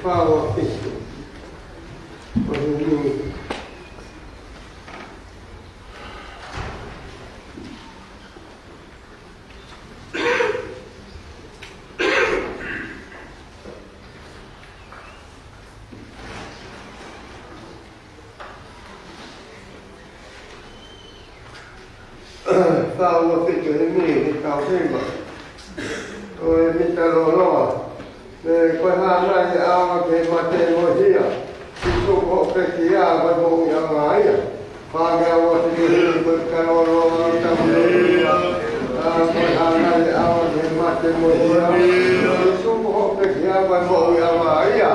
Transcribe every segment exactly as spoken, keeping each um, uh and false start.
Fā ua fitu. Ko e himi. Fā ua fitu, himi, he tau hima. Ko e mita loloa. Ko e hā nai ʻe ʻave ki he mate mo e hia? Sīsū ko hoʻo pekia, ko e moʻuiʻanga ia. Fā ua fitu, himi, ko e mita loloa, mita loloa. Ko e hā nai ʻe ʻave ki he mate mo e hia? Sīsū ko hoʻo pekia, ko e moʻuiʻanga ia.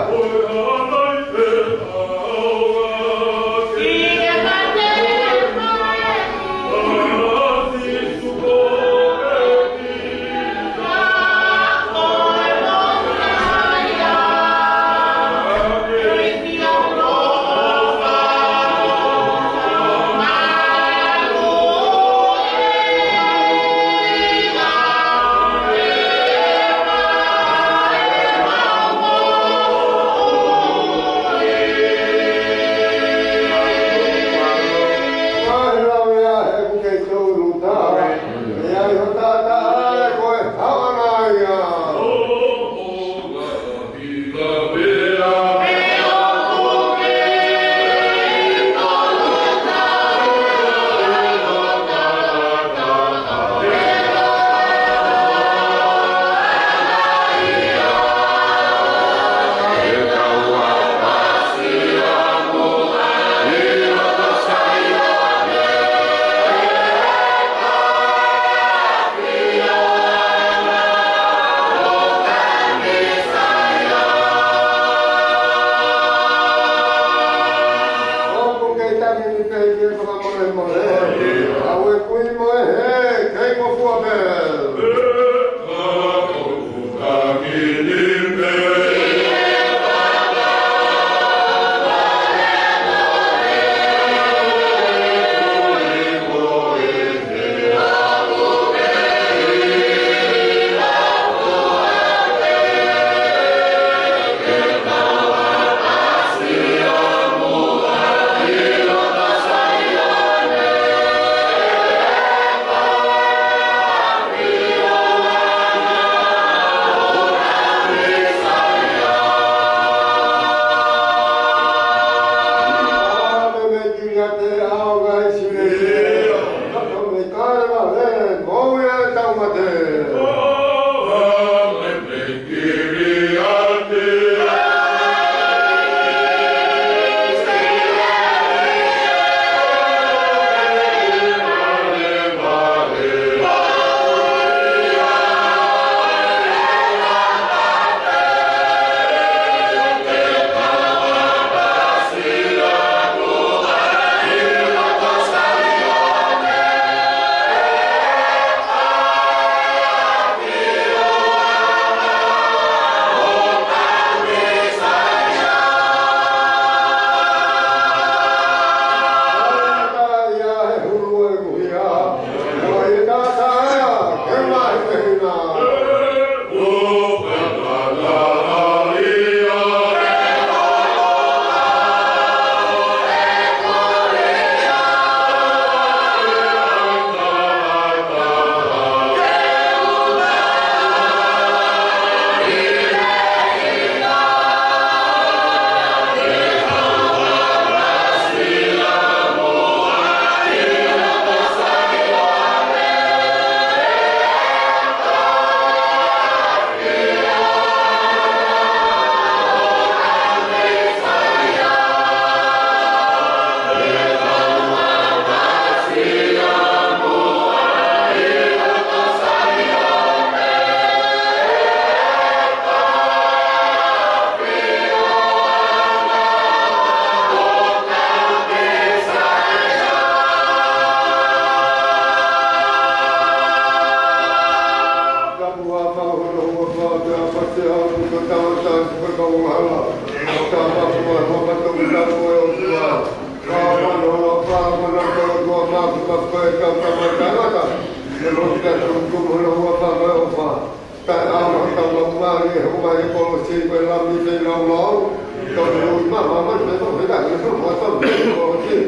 Lami feilaulau, tau te ui mama mai pe tau heka ke tau mata pe ko ti.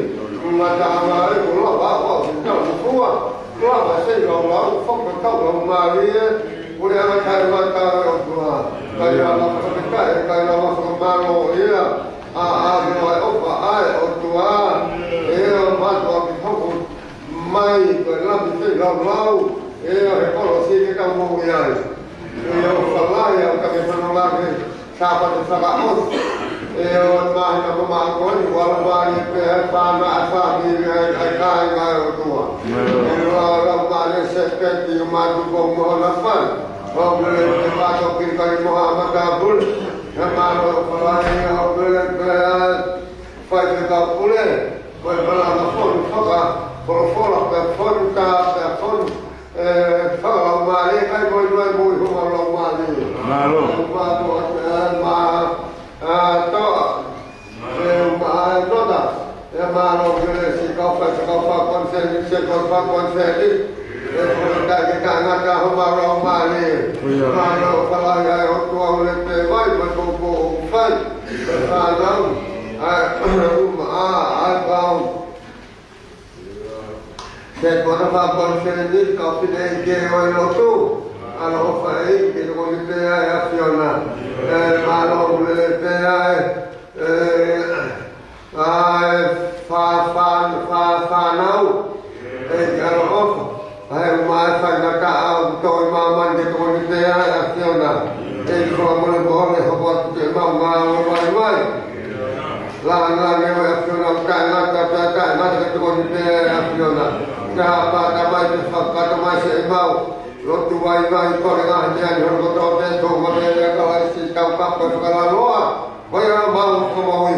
Mata anga e ko lava, ʻo te tau mo fua. Lava feilaulau, fakatau lau mālie. Ko e anga kai mata e ʻOtua. Kai lava fakafetaʻi, kai lava fakamālō ia. ʻA, ʻa, ko e ʻofa ʻa e ʻOtua. ʻE, mātuʻaki hoko mai, ko e lami feilaulau. ʻE, he kolosi ke tau moʻui ai. ʻE, ʻofa lahi ʻa e ʻOtua ke fanongo mai. Sāpate Fakaʻosi. ʻE, ʻo e māhina mamaʻo ko eni, ʻoku ʻalu mai pē ʻa e fānau, ʻa e fāmili, ʻa e, ʻa e kāinga ʻo e ʻOtua. ʻE, ʻoku ʻalu mai ʻa Sepeti, ʻo Matuko mo hona fale. ʻOku lele pē ʻa Tokili Kali mo haʻa matāpule. ʻE, mālō ʻofa lahi, ʻoku lele pē ʻa e faifekau pule. Ko e malanga fonu fakafolofola, pea fonu tā, pea fonu, ʻe, fakalaumālie, kai mo i nua mo i homa laumālie. Mālō. Mālō, ʻe, mā, ʻa, toa. ʻE, mā, ʻe, tota. ʻE, mālō, ʻe, si kau fai, si kau fai, konseli, si kau fai, konseli. ʻE, kau fai, ke ka ngata homa laumālie. ʻIo. Mālō, ʻofa lahi ʻa e ʻOtua ʻoku lele pē mai, mai ko ko fai. ʻE, fānau. ʻA e, uma, ʻa, ʻa e, pau. Ke kona fā konseli, kau fineʻeiki ʻo e lotu. ʻAloʻofa ʻEiki ke tokoni pē ʻa e ʻAfiona. ʻE, mālō ʻoku lele pē ʻa e, ʻe, ʻa e fā, fā, fā, fānau. ʻEiki ʻaloʻofa. ʻA e uma ʻa e faingataʻa ʻoku tō ʻi māmani ke tokoni pē ʻa e ʻAfiona. ʻEiki fakamolemole hoko atu ke mau ngāue vaivai. Lāngilangi ʻa e ʻAfiona ʻoku taʻengata pea taʻengata ke tokoni pē ʻa e ʻAfiona. Ke hapa ta mai ke fakata mai se mau. Lotu vaivai kole ngaahi meʻa ni hono kotoa pē tō ma pē lea ka lai si tau kapa fakalaloa. Vai ʻa mau ko maui.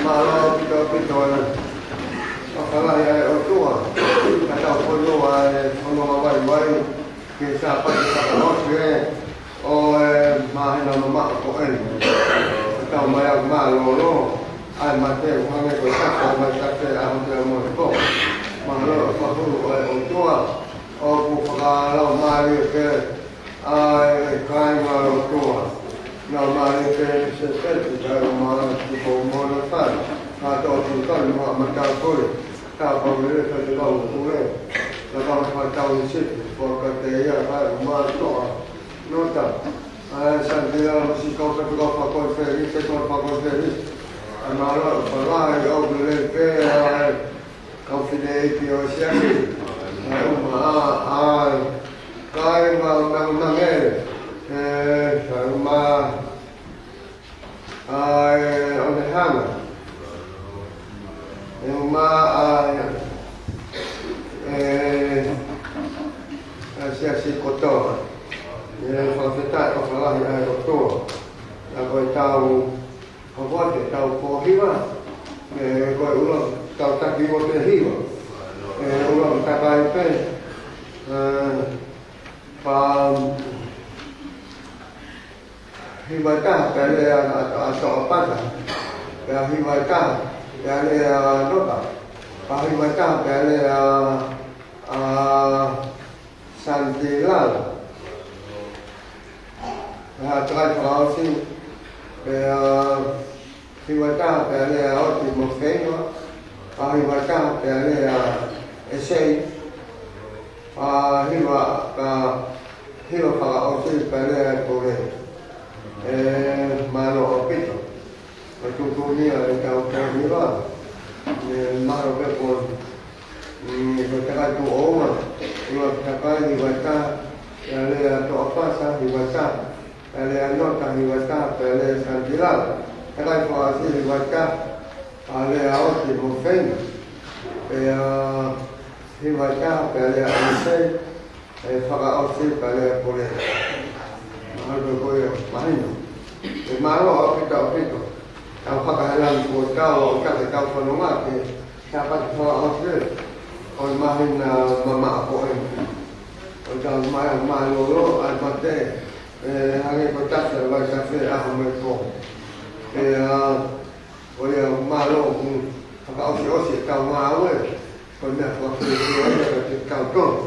Mālō ʻaupito ʻaupito ʻa e ʻofa lahi ʻa e ʻOtua. Ka tau fonu ʻa e fononga vaivai ki he Sāpate Fakaʻosi ʻo e māhina mamaʻo ko eni. Ka tau mai ʻo mālōlō ʻa e mate ʻo hangē ko e tapa mai tafe ʻa hote ʻa moe ko. Mālō ʻofa hulu ʻa e ʻOtua ʻoku fakalaumālie pē ʻa e kāinga ʻo e ʻOtua. Naʻa mālie pē ʻa Sepeti, kae ʻumaʻā Tuko mo hona fale. Ka tō tu kai mo haʻa matāpule. Ka pau lele ka te kau pule. Ka kau fakatau ʻi sipi. Ko ka te ia kae ʻumaʻā toa. Nota. ʻA e Santia mo si kau ka te kau fakakonseli, se kau fakakonseli. ʻA mālō ʻofa lahi ʻoku lele pē ʻa e kau fineʻeiki ʻo e siasi. ʻA e uma ʻa, ʻa e kāinga ʻo Tangutange. ʻE, ʻa e uma ʻa e ʻOnehana. ʻE uma ʻa e, ʻe, ʻa e siasi kotoa. ʻE fakafetaʻi ʻofa lahi ʻa e ʻOtua. ʻA ko e tau Ka ko e tau ko hiva, ʻe, ko e ʻuluaki tau taki ua pē hiva. ʻE, ʻuluaki takai pē, ʻe, pa, Hiva taha pea lea ʻa, ʻa, ʻa Toʻapata. Pea hiva taha pea lea ʻa Nota. Pea hiva taha pea lea ʻa, ʻa Santilala. Pea takai fakaʻosi, pea hiva taha pea lea ʻa Oti mo Feinga. Pea hiva taha pea lea ʻa ʻEsei. Pea hiva, pea hiva fakaʻosi pea lea ʻa Pule. ʻE, mālō ʻaupito. Ko e tuʻutuʻuni ia ʻetau tau hiva. ʻE, mālō pē ko, mm, ko e takai tuʻo uma. Hiva takai, hiva taha pea lea ʻa Toʻapata, hiva taha pea lea ʻa Nota, hiva taha pea lea ʻa Santilala. Takai fakaʻosi, hiva taha pea lea ʻa Oti mo Feinga. Pea hiva taha pea lea ʻa ʻEsei. ʻE, fakaʻosi pea lea ʻa Pule. Mahalo ko ia, mahino. ʻE, mālō ʻaupito, ʻaupito. Tau fakahelani ko tau, ʻo tau ke tau fanongo ki he Sāpate fakaʻosi. ʻOku mahino mamaʻo ko ē. ʻOku tau mai mālōlō, ʻai mate. ʻE, hangē ko e tasi ʻa e vaitafe ʻaho mo e pō. ʻE, ʻa, ʻo ia mālō ʻoku fakaʻosiʻosi ʻetau ngāue. Ko e meʻa fakafiefia ia kiate kitautolu.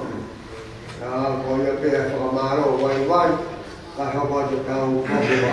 ʻA, ko ia pē ʻa e fakamālō vaivai, kae hoko atu ʻetau kohiva.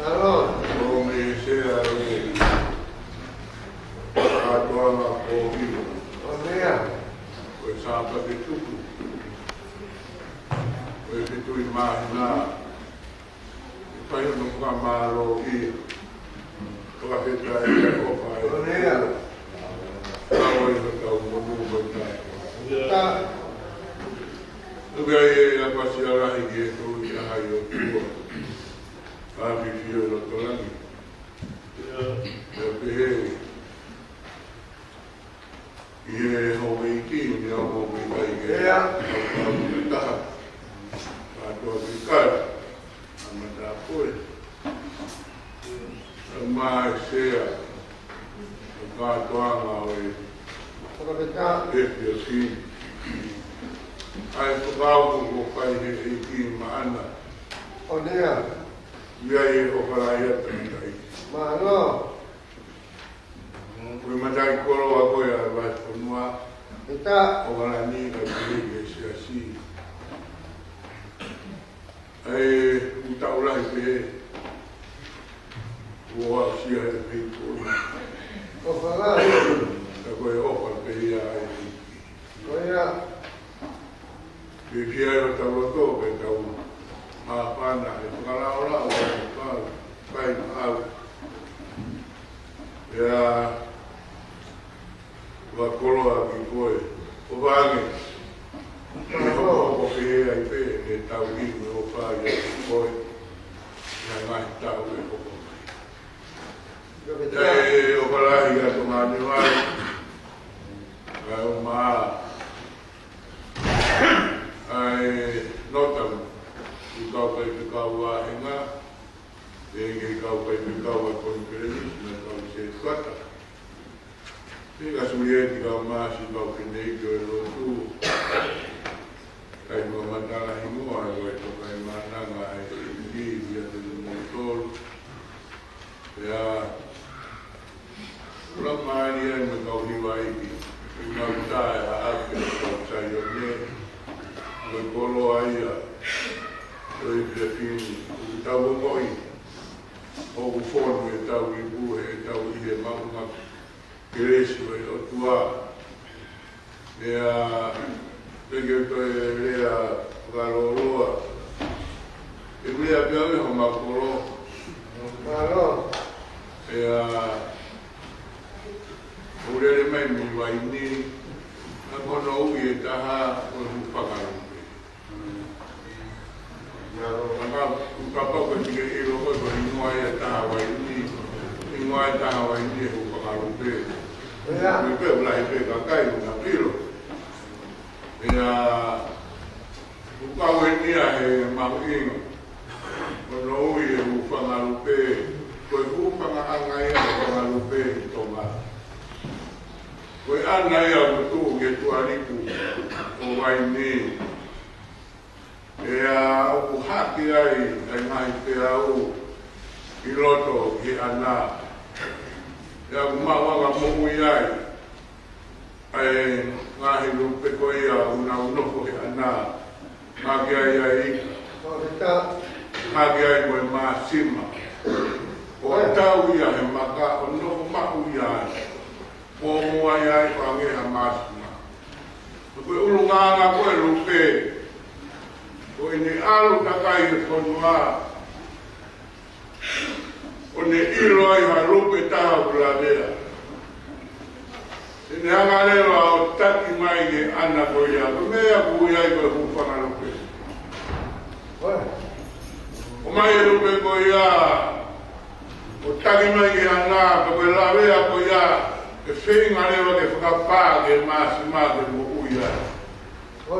Mālō. Ko e meʻa ʻe ua ʻi he kātoanga ko ia. Ko e meʻa. Ko e Sāpate Tupu. Ko e fitu ʻi māhina. Fai hono fakamālō ia. Fakafetaʻi ʻi he ʻofa ʻa e ʻOtua. Ka ʻoku ʻi ai hotau monū mo e kātoa. Ka. Tuku ai e ʻapasia lahi ki he Tuʻi ʻa e ʻOtua. ʻAfio ʻi loto langi. Pea pehē. ʻI he houʻeiki, ʻi he houʻeiki ke ʻEa. Kau kau ki taha. Kātoa ki kai. ʻA mata koe. ʻA mai sea. ʻA kātoanga ʻo e. Fakafetaʻi. Efiafi ni. ʻA e fakaaʻu ko fai he ʻEiki maʻana. ʻOnea. ʻI ai e ʻofa lahi ʻa e tangataʻeiki. Mālō. Ko e mataʻikoloa ko ia ʻa e vahefonua. Pea. ʻOkalani ka kiri ke siasi. ʻA e ʻū taʻu lahi pē. Kuo aʻusia he pei ko ia. ʻOfa lahi. Ka ko e ʻofa pē ia ʻa e. Ko ia. Ke fai ʻi hotau loto, ke tau māfana he fakalaolao, ke fai, fai maʻau. Pea, ʻoua koloa ki koe, ʻo vange. Ke hokohoko pehē ai pē, ke tau inu ʻo fai ʻa koe. ʻI he ngaahi taʻu ʻe hoko mai. ʻE, ʻofa lahi ʻa Tonga ni vai. ʻA e ʻuma. ʻA e nota mo. ʻI kau kai ki kau ʻa e ngā. ʻE ke kau kai ki kau ʻa e konifelenisi, mo e kau setuata. Pea ka sui e ki kau māsi kau ki nei ki he lotu. Kai mo matala hingoa, ʻa e toka e mananga, ʻa e ki, ki a te mo tolu. Pea, ula maali ai mo e kau hiva iiki, ʻi mau tae a ake kau Saione, mo e koloa ia, ʻo e fiafini, ʻoku tau ongoʻi, ʻoku fonu ʻetau ipu, ʻetau ʻi he maʻumaʻu, kelesi ʻo e ʻOtua. Pea, pea ke u toe lea fakalōloa. ʻE lea pē au ʻi homau kolo. Mālō. Pea, ʻoku lele mai mei Vaini, ʻa ko hono ui ʻe taha, ko e Hūfangalupe. Ka, kapau ʻoku ke ʻilo koe ko e hingoa ia ʻa e taha Vaini, hingoa ia ʻa e taha Vaini ʻe Hūfangalupe. ʻIo. Ko e pē ʻoku lahi pē kakai ʻoku nau ʻilo. ʻIo, ʻoku kau eni ia he mahuʻinga. Ko hono ui ʻe Hūfangalupe, ko e hūfangaʻanga ia ʻo Fangalupe ʻi Tonga. Ko e ʻana ia ʻoku tuʻu ki he tuʻa lipu ʻo Vaini. Pea ʻoku hake ai ʻa e ngaahi peau ʻi loto he ʻana. Pea ʻoku maʻuʻanga moʻui ai ʻa e ngaahi lupe ko ia ʻoku nau nofo he ʻana. Hake ai ʻa e ika. Hake ai mo e māsima. ʻO tau ia he maka ʻo nofo maʻu ia ai. Ko mo ai ai ʻo ange ha māsima. Ko e ʻulungaanga ko e lupe. Ko ʻene ʻalu takai he fonua. ʻO ne ʻilo ai ha lupe taha ʻoku lavea. ʻEne angalelei ʻo taki mai ki he ʻana ko ia. Ko e meʻa ʻoku ui ai ko e Hūfangalupe. ʻOmai e lupe ko ia. ʻO taki mai ki he ʻana, ka ko e lavea ko ia, ʻe feinga leva ke fakapā ki he māsima ke moʻui ai. Ko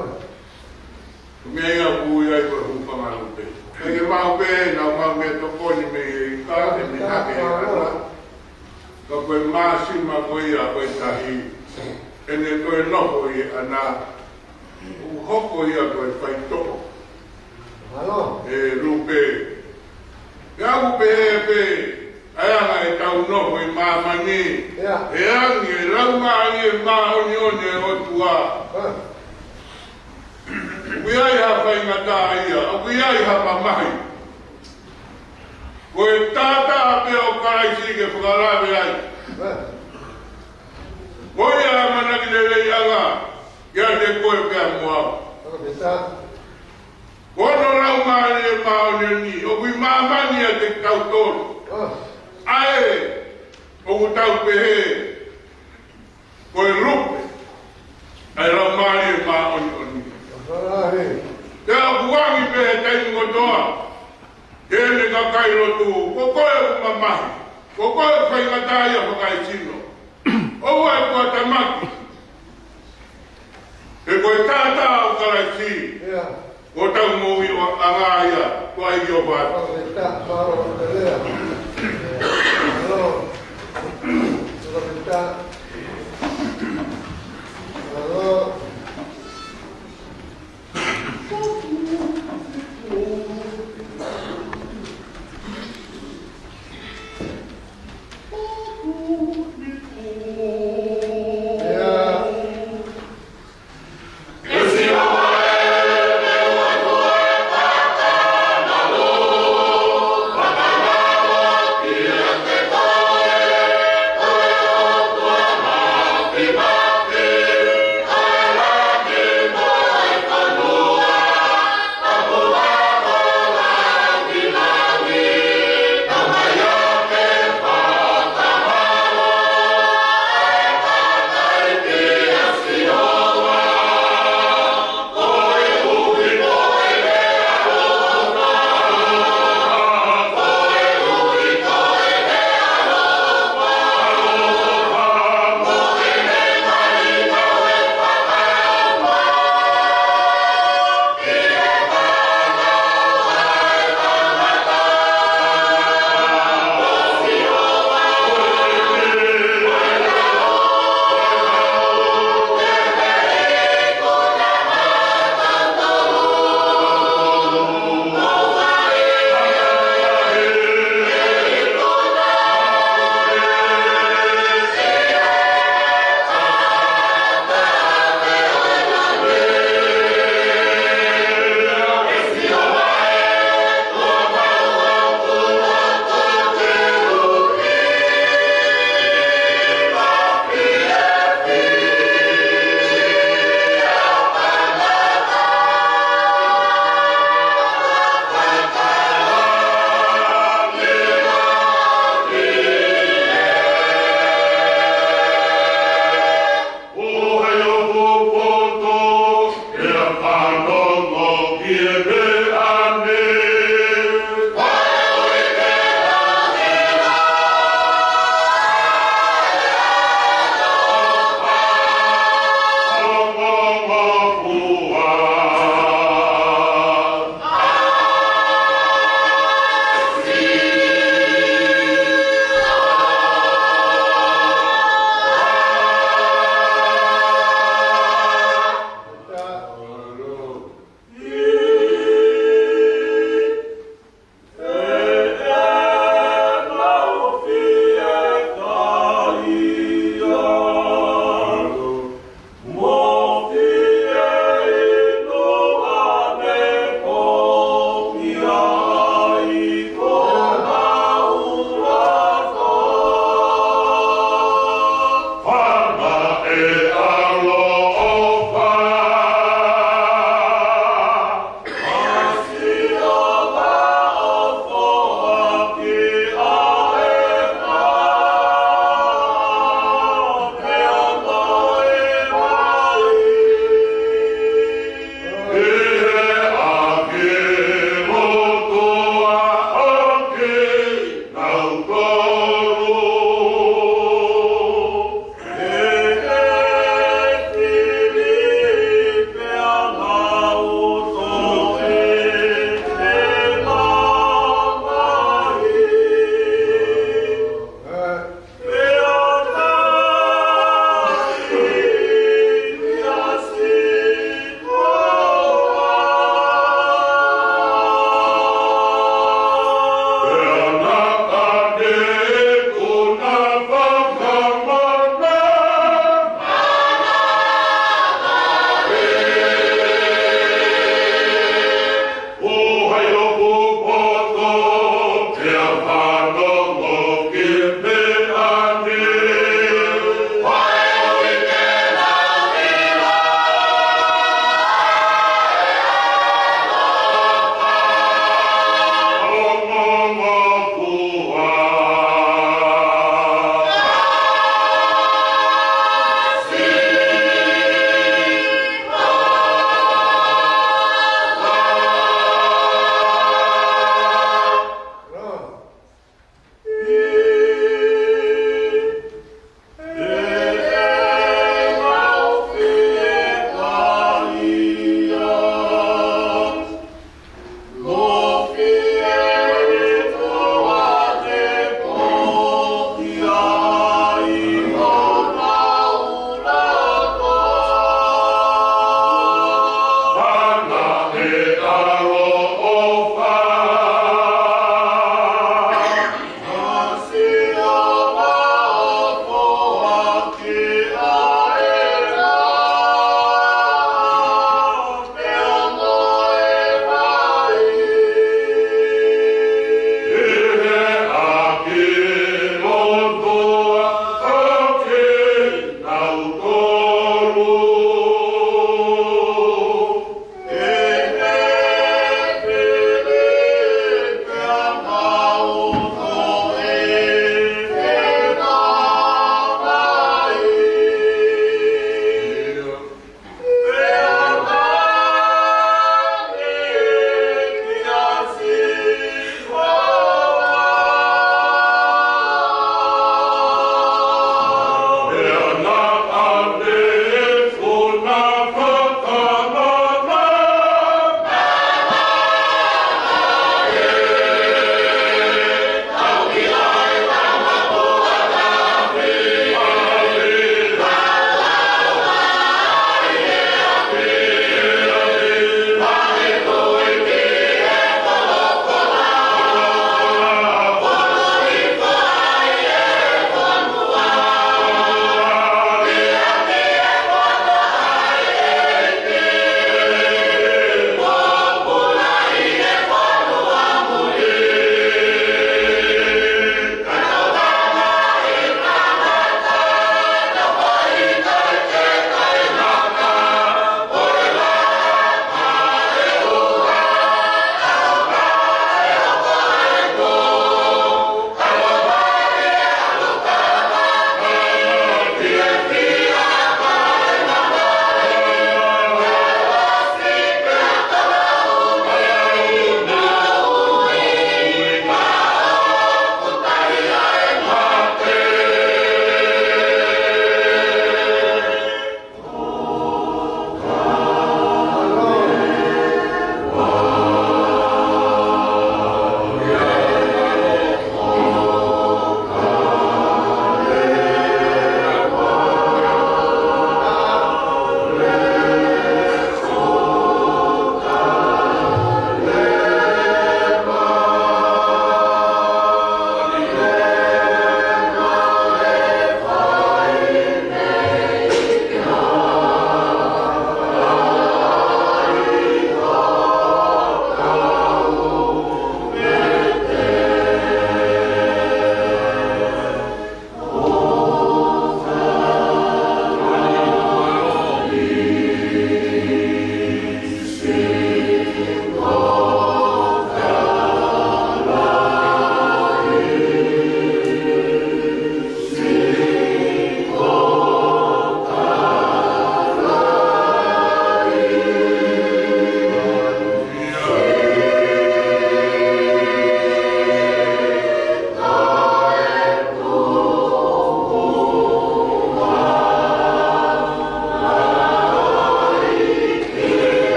e meʻa ia ʻoku ui ai ko e Hūfangalupe. Kae ke Mau pē, naʻa mau meʻatokoni mei he ika, ʻe meʻa hake ʻe ʻAna. Ka ko e māsima ko ia ʻo e tahi, ʻene toe nofo ʻi ʻAna, ʻoku hoko ia ko e faitoʻo. ʻE Lupe. Pea ʻoku pehē pē, ʻa e anga ʻetau nofo ʻi māmani. ʻE angi e Laumālie Māʻoniʻoni ʻo e ʻOtua. ʻOku ʻi ai ha faingataʻaʻia, ʻoku ʻi ai ha mamahi. Ko e taʻataʻa pē ʻo Kalaisi ke fakalave ai. Ko ia ʻamanaki leleiʻanga kiate koe pea mo au. Ko hono Laumālie Māʻoniʻoni ʻoku ʻi māmani ʻiate kitautolu. ʻA ē ʻoku tau pehē ko e Lupe ʻa e Laumālie Māʻoniʻoni. Pea ʻoku angi pē he taimi kotoa ki heʻene kakai lotu, ko koe ʻoku mamahi, ko koe ʻoku faingataʻaʻia fakaesino. ʻOua ʻe tuʻatamaki. He ko e taʻataʻa ʻo Kalaisi, ko hotau moʻuiʻanga ia, ko ai ki o vai.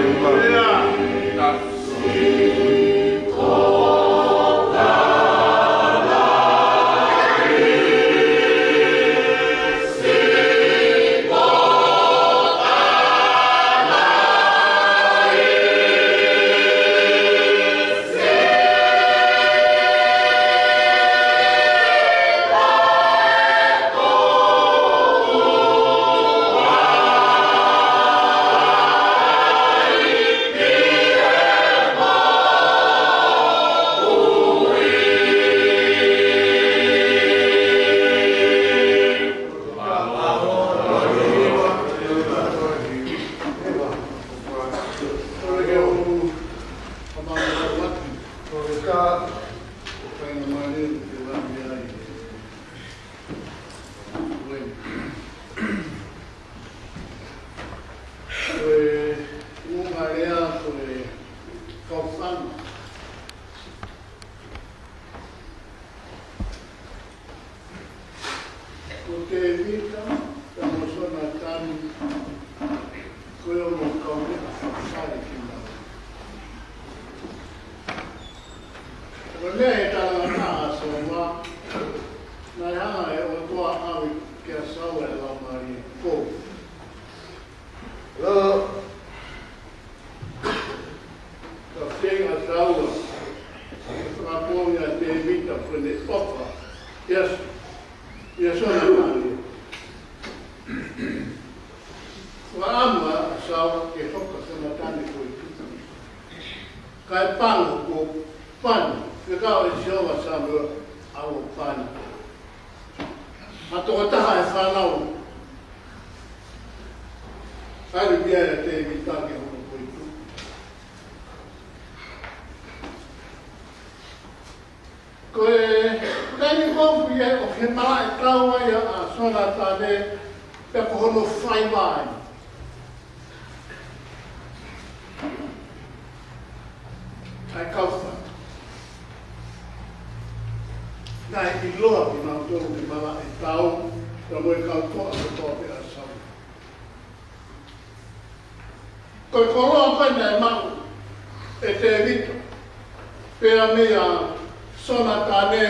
Ko e ngaahi lea ko e kaufanga. Ko Tēvita, pea mo Sonatane, ko e ongo kaumeʻa fakafaikina. Ko e meʻa ʻe talangataʻa ʻa Saula, naʻe hanga ʻe he ʻOtua ʻave kia Saula e laumālie kovi. Lō, ka feinga ʻa Saula ke fakapoongi ʻa Tēvita ko ʻene ʻofa ʻia, ʻia Sonatane. Fakaʻamu ʻa Saula ke hoko ʻa Sonatane ko e tuʻi. Kae pango kuo pani, fekau ʻe Sihova ʻa Samuela, ʻalu ʻo pani. ʻA e tokotaha ʻe fānau. Kae ʻalu pē ʻa Tēvita ke hoko ko e tuʻi. Ko e taimi ko ē ʻoku ʻi ai ʻoku malaʻe tau ai ʻa Sonatane, pea ko hono faiva ʻa e kaufanga. Naʻe ʻiloa ʻe kinautolu ʻoku malaʻe tau, pea mo e kau toʻa kotoa pē ʻa Saula. Ko e koloa ko ē naʻe maʻu ʻe Tēvita, pea meia Sonatane,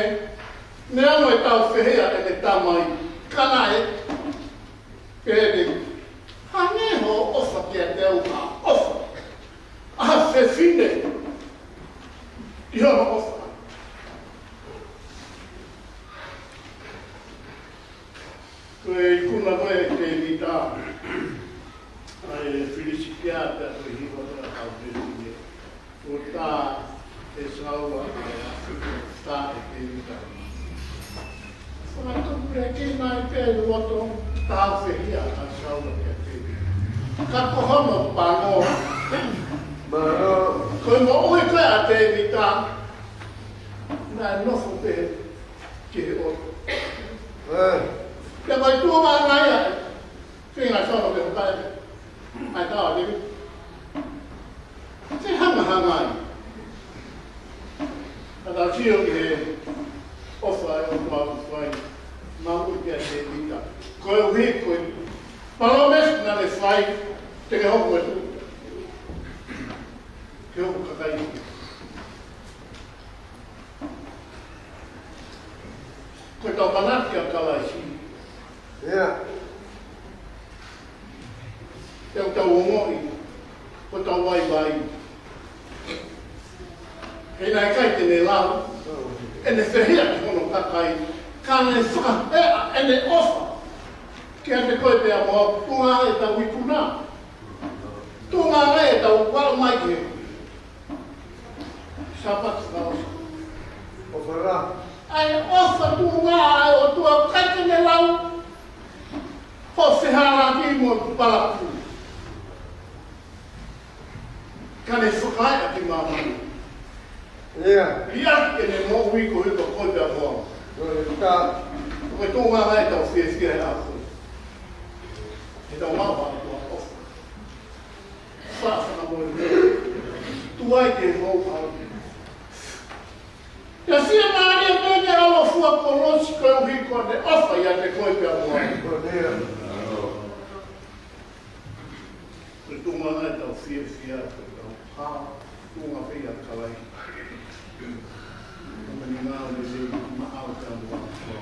neongo ʻetau fehiʻa ʻene tamai, ka naʻe pehē: Hangē hoʻo ʻofa kiate au, ʻa e ʻofa ʻa ha fefine ʻi hono ʻofa. Ko e ikuna ko ē ʻe Tēvita ʻa e Filisitia, pea ko e hiva ko ē ʻa e kau fefine. Kuo tā ʻe Saula ʻa e afi, tā ʻe Tēvita. Fakatupu ʻe kei mai pē loto, tā fehiʻa ʻa Saula kia Tēvita. Ka ko hono pango, mālō, ko e moʻui ko ē ʻa Tēvita, naʻe nofo pē ki he ʻotu. Ē. Pea ko e tuʻunga ia, feinga ʻa Saula ke hokae ai tau ake. Fehangahangai. Ka tau sio ki he ʻofa ʻa e ʻOtua ʻoku fai maʻu kia Tēvita. Koeʻuhi ko e palōmesi naʻe fai, te ke hoko ko e tuʻi. Ke hoko kakai. Ko ʻetau manatu kia Kalaisi. ʻIo. Te tau ongoʻi ko ʻetau vaivai. He naʻe ʻikai te ne lau ʻene fehiʻa ki hono kakai, ka ne fakahā ʻene ʻofa kiate koe pea mo au, tuʻunga ʻetau ikuna. Tuʻunga ʻetau aʻu mai ki he Sāpate Fakaʻosi. ʻOfa lahi. ʻA e ʻofa tuʻunga ʻa e ʻOtua, ʻikai te ne lau hoʻo fehālaaki mo e palakū. Ka ne fakaeʻa ki māmani. ʻIo. ʻIa ke ne moʻui koeʻuhi ko koe pea mo au. ʻIo, tā. Ko e tuʻunga ʻetau fiefia he ʻaho. He tau maʻu ʻa e ʻOtua ʻofa. Fa, fakamolemole. Tuai ke hou au. Pea fiemālie pē ke ʻalofua kolosi koeʻuhi ko ʻene ʻofa ʻiate koe pea mo au. ʻIo. Ko e tuʻunga ʻetau fiefia, ko ʻetau hao, tuʻunga pē ʻia Kalaisi. Ko e meʻa ʻoku ne maʻu ʻa e ʻOtua.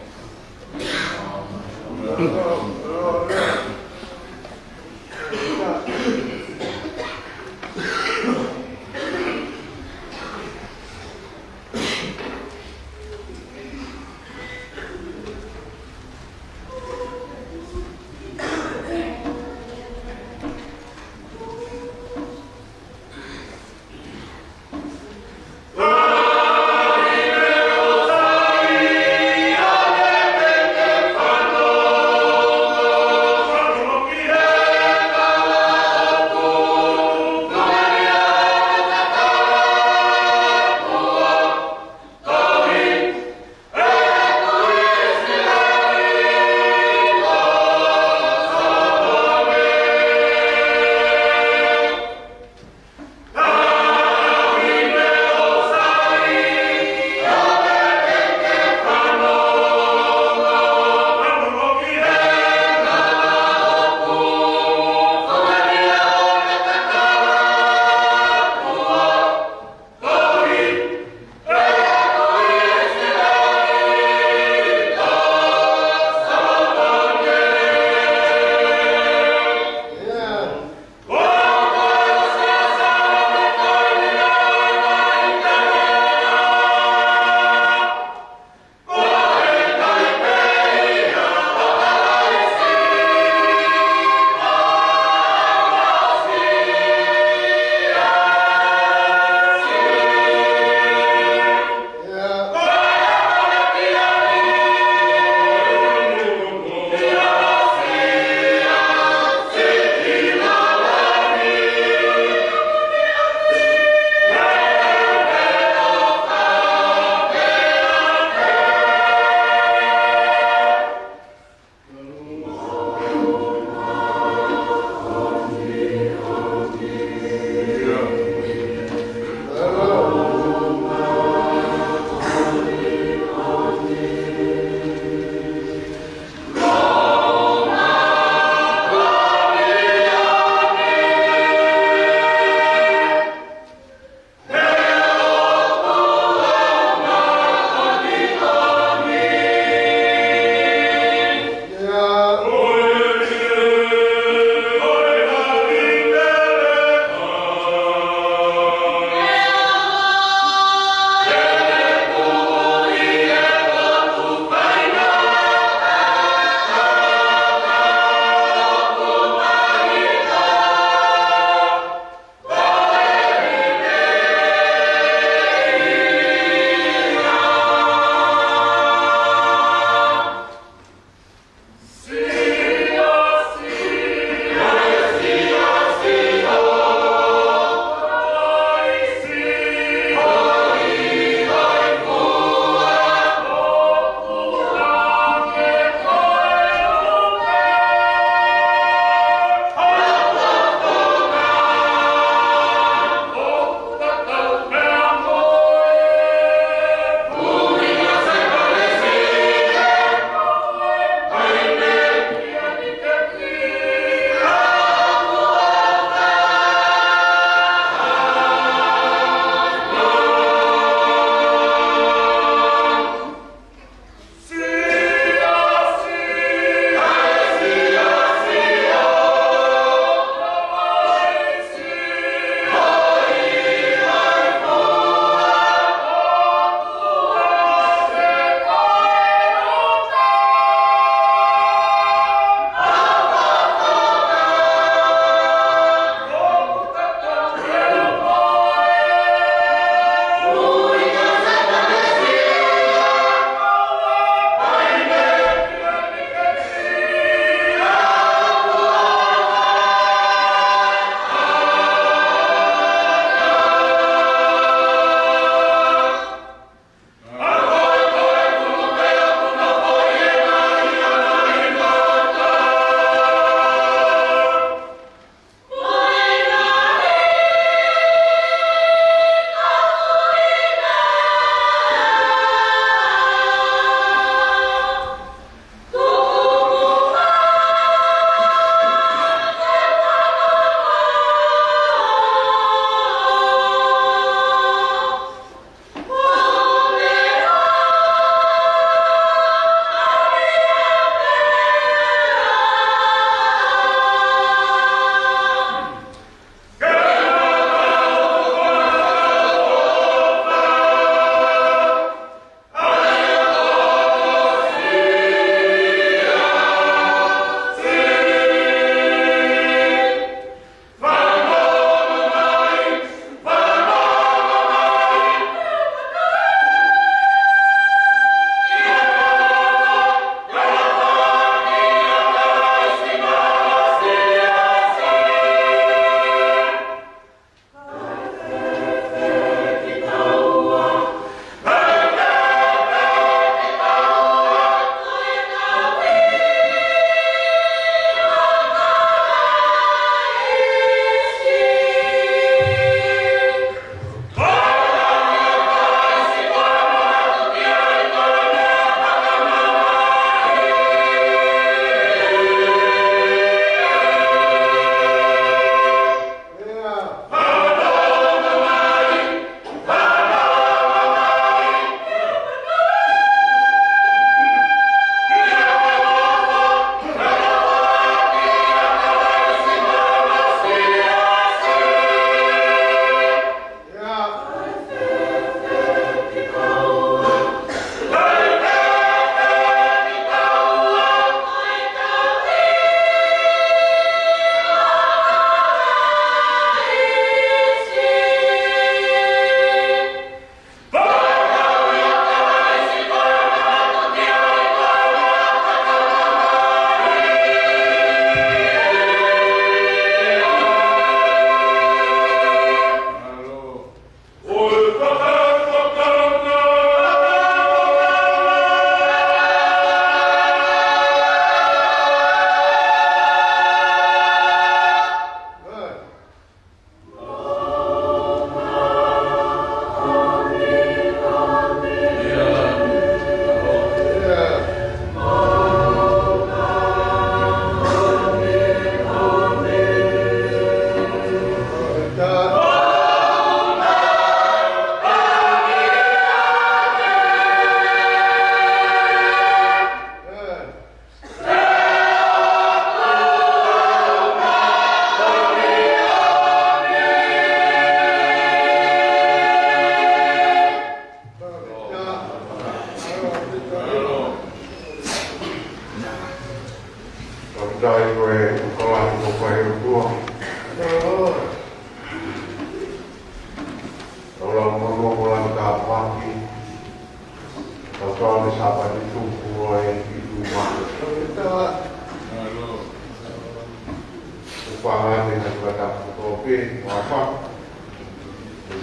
Fānau te ngai kua tapu kotoa pē, ua fa.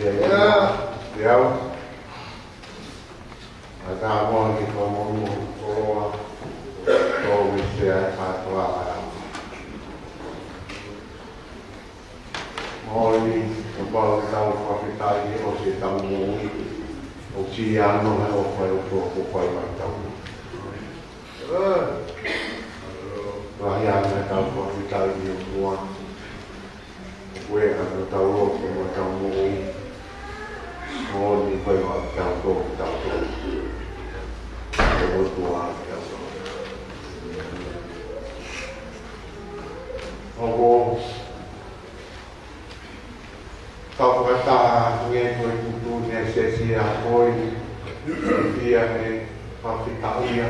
Ia, ia. Ia. Ata mo ni kua mo mo koloa. Tō mi se ai kātoa. Moʻoni, kapau te tau fakafetaʻi ʻosi ʻetau moʻui. ʻOsi ia ʻa e ʻofa ʻa e ʻOtua kuo fai maʻa tautolu. Lahi ange ʻetau fakafetaʻi ki he ʻOtua. Ko e ʻa ʻetau loto mo ʻetau moʻui. Moʻoni ko e ʻa tautolu, tautolu. Ko e ʻOtua ʻa tautolu. ʻOku tau fakataha ange ko e tuʻutuʻuni ʻa e siasi ʻa ko eni, ʻi he fakafetaʻia.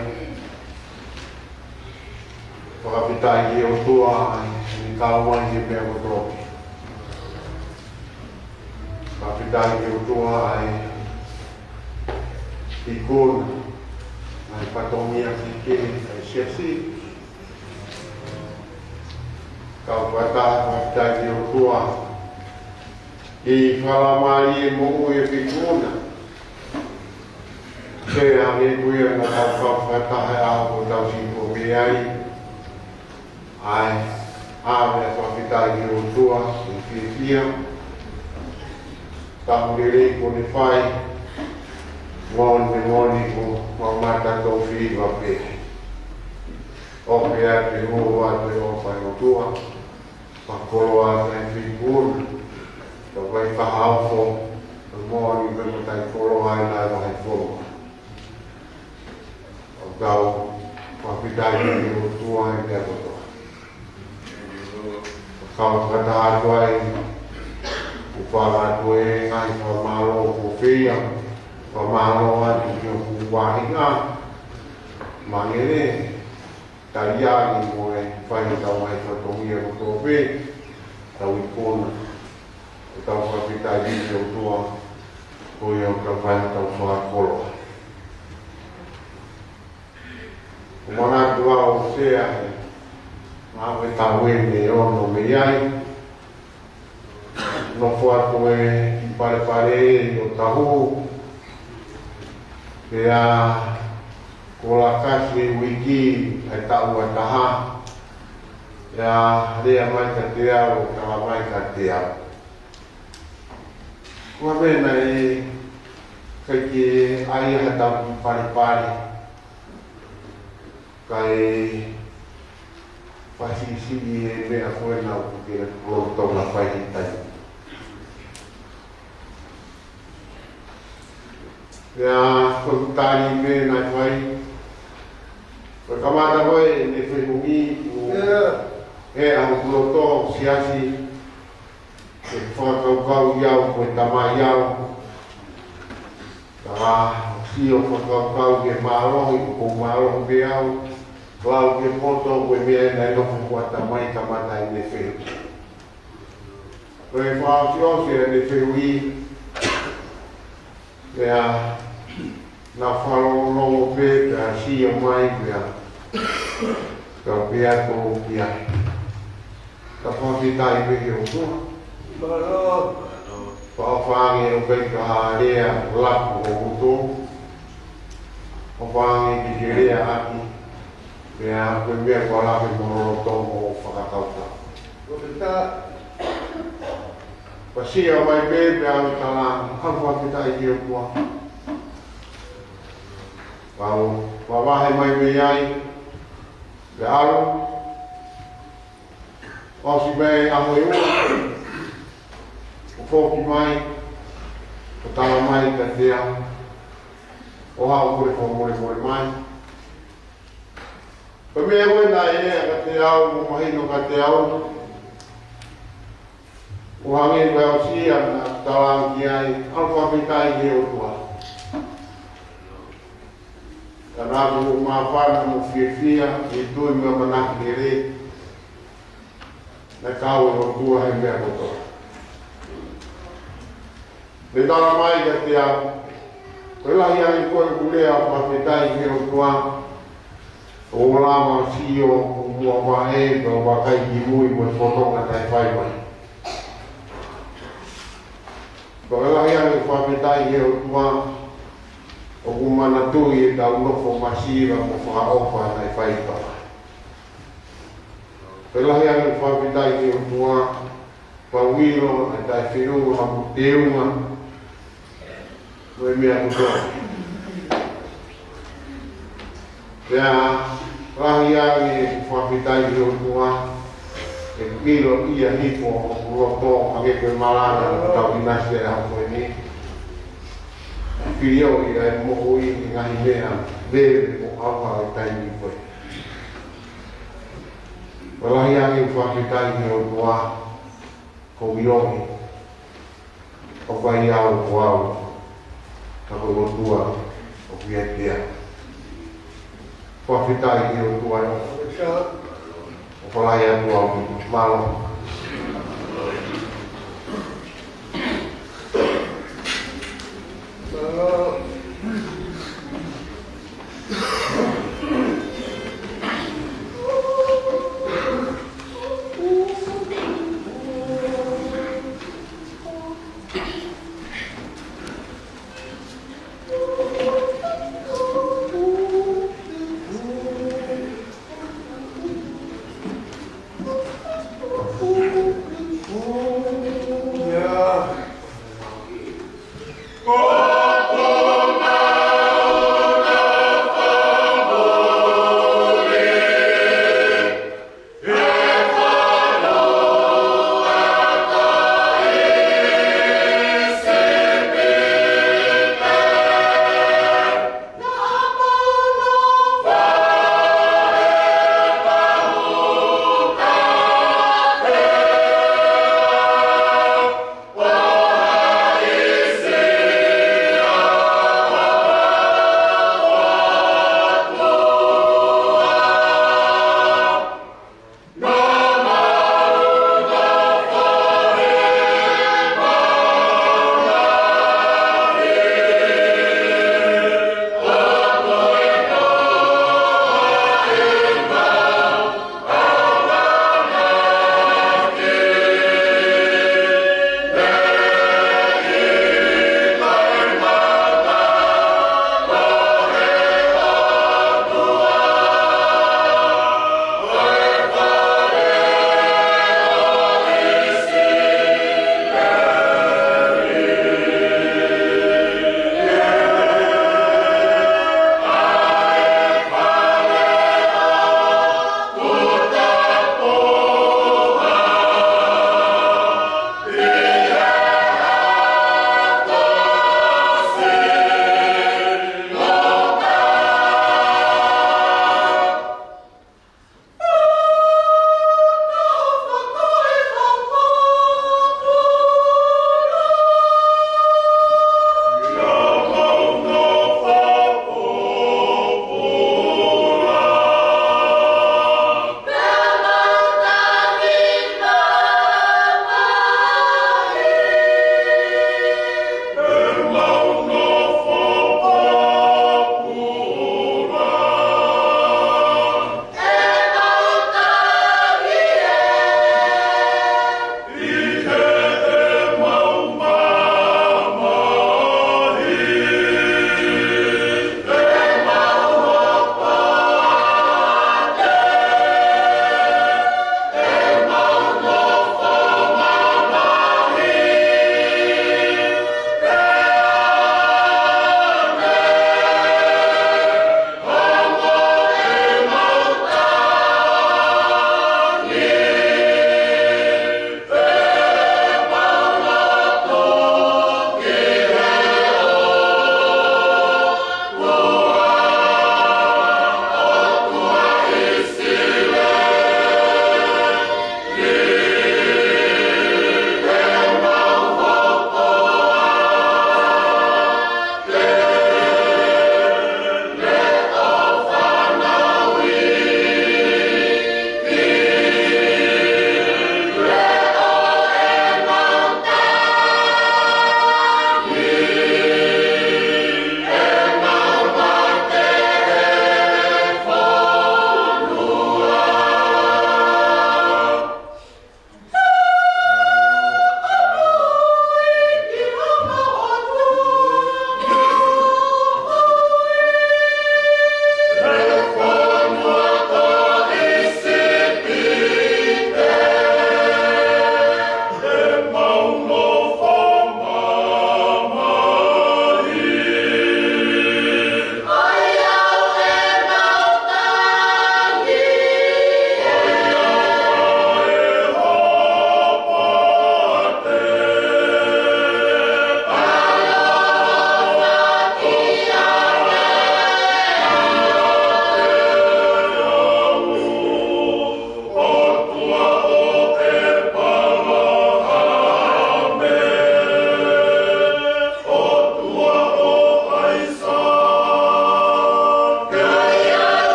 Fakafetaʻi ki he ʻOtua, ʻi he kau mai he meʻa kotoa. Fakafetaʻi ki he ʻOtua, ʻi he ikuna, ʻi he fatongia kehekehe ʻa e siasi. Kau fakataha, fakafetaʻi ki he ʻOtua. ʻI he fakalama ʻi he moʻui ʻa e ikuna. Pea hangē ko ia naʻa tau kau fakataha ʻi he ʻaho kuo tau sītuʻa mei ai. ʻA e, ʻa e fakafetaʻi ki he ʻOtua, ʻi he fiefia. Tapu lelei kuo ne fai. Moʻoni, moʻoni ko e mamata tau fiva pē. ʻO pea te mo ua te ʻofa ʻa e ʻOtua. Fakakoloa ʻa e ikuna. Ka ʻoku ʻikai ke hao ko e moʻoni pē mo e taʻekoloa ʻi he vahe koloa. ʻOku tau fakafetaʻi ki he ʻOtua ʻi he meʻa kotoa. Kau fakataha atu ai, ʻoku ou fakatapu atu e ngaahi fakamālō kuo feia, fakamālō atu ki hoku vaʻinga, Mangele, Taliani mo e fai ʻetau ngaahi fatongia kotoa pē, tau ikuna, ʻoku tau fakafetaʻi ki he ʻOtua, ko ia ʻoku tau fai ʻetau fakakoloa. ʻOku ou manatu au ʻoku ou sea he, ma me tau ene ono mei ai. Nofo atu e kiʻi palepale ʻi ʻOtahu. Pea ko e lakasi e uike ʻa e taʻu ʻe taha. Pea lea mai kiate au, ʻo tala mai kiate au. Ko e meʻa naʻe ʻikai ke ʻai ha tau kiʻi palepale. Kae fāsisiʻi e meʻa ko ena ʻoku ke lolotonga fai he taimi. Pea ko e tali meʻa naʻe fai. Ko e kamata ko ē ʻene fehuʻi ʻoku ʻi ai hoku loto siasi. Ke fakakaukau ʻi au ko e tamai au. Ka sio fakakaukau ki he mālohi, ʻoku ou mālohi pē au. Lau ki he poto ko e meʻa ena ʻi hoku ʻatamai kamata ʻene fehuʻi. Ko e fakaʻosiʻosi ʻene fehuʻi. Pea naʻa ku fakalongolongo pē, pea sio mai, pea, pea pea tō pea. Ka fakafetaʻi pē ki he ʻOtua. Mālō. Pea ʻofa ange ʻoku ʻikai ke ha lea laku ʻo hoku tō. ʻOfa ange ke ke lea ʻaki. Pea ko e meʻa kuo lave mo lolotonga hoʻo fakakaukau. Ko e ta- Pea sio mai pē, pea u tala, ʻoku ou fakafetaʻi ki he ʻOtua. Pea u, pea u vahe mai mei ai, pea u ʻalu, ʻosi mai ʻaho ʻe ua, ʻo foki mai, ʻo tala mai kiate au, ʻo haʻu kole fakamolemole mai. Ko e meʻa ko ē naʻe lea kiate au, ʻo mahino kiate au, ʻo hangē ko e ʻosi ia naʻa ku talaange ki ai, ʻoku ou fakafetaʻi ki he ʻOtua. Ka naʻa ku māfana mo fiefia, ʻi he tui mo e ʻamanaki lelei, naʻe kau e ʻOtua he meʻa kotoa. Ne tala mai kiate au, ko e lahi ange ko ē ʻeku lea fakafetaʻi ki he ʻOtua, ʻoku ou lava ʻo sio, Ua vahe, ka ua kai ki mui mo e fofonga naʻe fai mai. Pea ʻoku lahi ange ʻeku fakafetaʻi ki he ʻOtua ʻoku manatuʻi ʻetau nofo masiva mo fakaʻofa naʻe fai ʻi Tonga. Pea ʻoku lahi ange ʻeku fakafetaʻi ki he ʻOtua, pea u ʻilo ʻa e taʻefeʻunga ʻoku teunga mo e meʻa kotoa. Pea lahi ange ʻeku fakafetaʻi ki he ʻOtua, he ʻoku ʻilo ia hifo ʻoku loto hake ko e malanga ʻoku tau ʻinasi ai he ʻaho ko eni. Pea ʻoku ʻilo ia ʻe moʻui ʻi he ngaahi meʻa lelei mo ʻauha ʻo e taimi ko ē. Pea lahi ange ʻeku fakafetaʻi ki he ʻOtua, ko e ʻiloʻi ʻoku ʻikai au ko au, ka ko e ʻOtua ʻoku ʻiate au. Fakafetaʻi ki he ʻOtua ē. ʻOku lahi atu au. Mālō.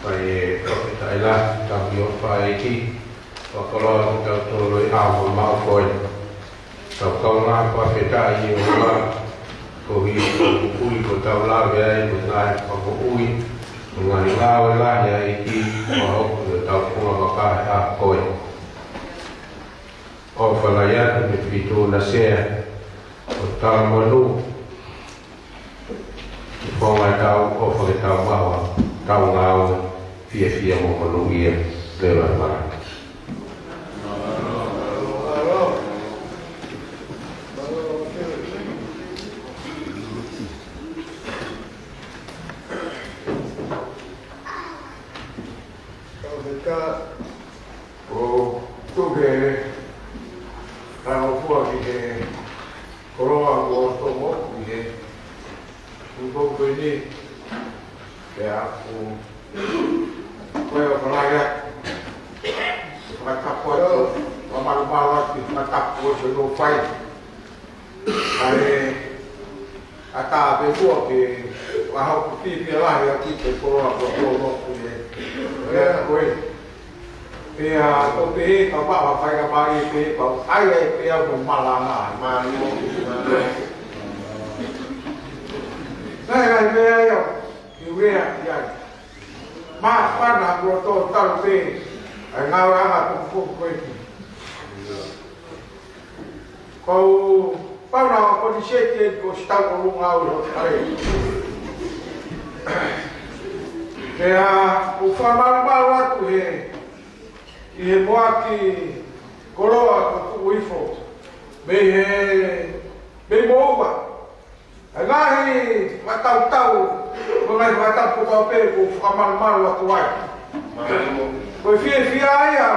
Mai e fakafetaʻi lahi, tau ʻofa ʻEiki, fakakoloa kitautolu ʻi he ʻaho maʻu ko eni. Tau kaungā fakafetaʻi ʻOtua, koeʻuhi ko e moʻui kuo tau lave ai, ko e ngaahi fakamoʻui, ko e ngaahi ngāue lahi ʻa e ʻEiki, ʻo hoko ko hotau funga vaka he ʻaho ko eni. ʻOfa lahi atu mei Fituna Sea, ʻo talamonū, ʻi he fonga ʻetau ʻofa ke tau maʻu ʻetau ngāue fiefia mo monūʻia leva mai. ʻOku tuku e talangofua ki he koloa kuo tomo ki he ʻaho ko eni, pea ʻoku ou ʻofa lahi atu, fakatapu atu, fakamalumalu atu, fakatapu atu, no fai. ʻA e ʻatā pē kuo ke ʻaho ʻoku fiefia lahi ʻa e koloa kuo tomo ki he ʻaho ko eni. Pea ʻoku ou pehē ka maʻu ha faingamālie pē pau ai ai pē au mo e malanga. Mālō, mālō. Naʻe ʻi ai meʻa ia, ʻi uea ʻi ai. Māfana kuo tō talu pē ʻa e ngāueʻanga ʻo e poupou ko eni. Ko u pau na o ko ni seti e ko sitau o lunga o lo kare. Pea u fakamalumalu atu he, ʻi he moaki koloa kuo tuʻu hifo mei he, mei moʻunga. ʻA e ngaahi fakatautau, mo e ngaahi fakatapu kotoa pē ʻoku ou fakamalumalu atu ai. Ko e fiefia ia,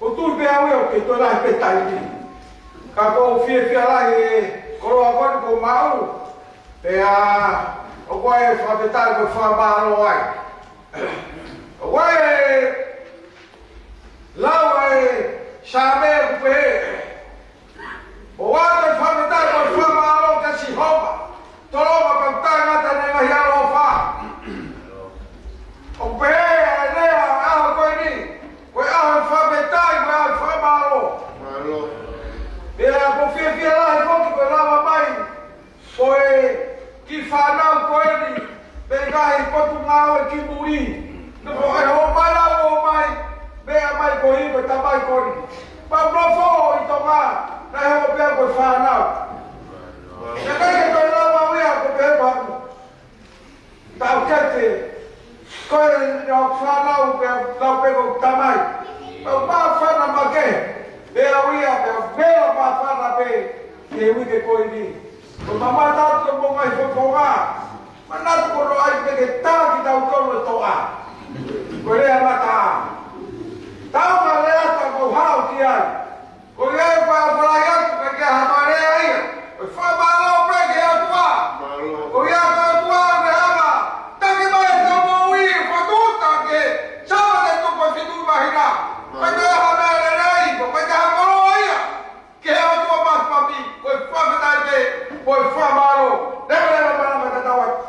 ʻoku ou tui pē au ia ʻoku kei toe lahi pē taimi. Ka ʻoku ou fiefia lahi he koloa ko eni kuo maʻu, pea ʻoku ou fakafetaʻi mo fakamālō ai. ʻOku ou lau ʻa e Saame ʻoku pehē, ʻoua te ke fakafetaʻi mo fakamālō kia Sihova, tolonga pea taʻengata ʻene ngaahi ʻaloʻofa. ʻOku pehē ʻa e lea ʻo e ʻaho ko eni, ko e ʻaho fakafetaʻi, ko e ʻaho fakamālō. Mālō. Pea ʻoku ou fiefia lahi foki ko e lava mai ko e kiʻi fānau ko eni, mei he ngaahi potungāue ki muli. Naʻe ʻomai ʻo ʻomai, meʻa mai ko eni, ko e tamai ko eni. Pea u nofo ʻi Tonga, naʻe hoko pē ko e fānau. Naʻe ʻikai ke toe lava au ia, ko e pehē pē au. Tau kete, ko e nau fānau pē, nau pē ko e tamai. Pea u māfana makehe, pea u ia, pea u vela māfana pē, he uike ko eni. Ko e mamata atu ki hoʻomou ngaahi fofonga. Manatu ko e ʻai pē ke tā kitautolu e toʻa. Ko e lea mata. Tau ma lea ta ko hao ki ai. Ko ia e pā palai atu pē ke ha mare ai. Ko e fakamālō pē ki he ʻOtua. Ko ia ko e ʻOtua me ama. Taki mai e tau moʻui, fokotuʻu taki. Sāpate tuku e fitu māhina. Ko e ha mea lelei, ko e ha koloa ia. Ke he ʻOtua mafimafi, ko e fakafetaʻi pē, ko e fakamālō, leveleva mana mataʻi atu.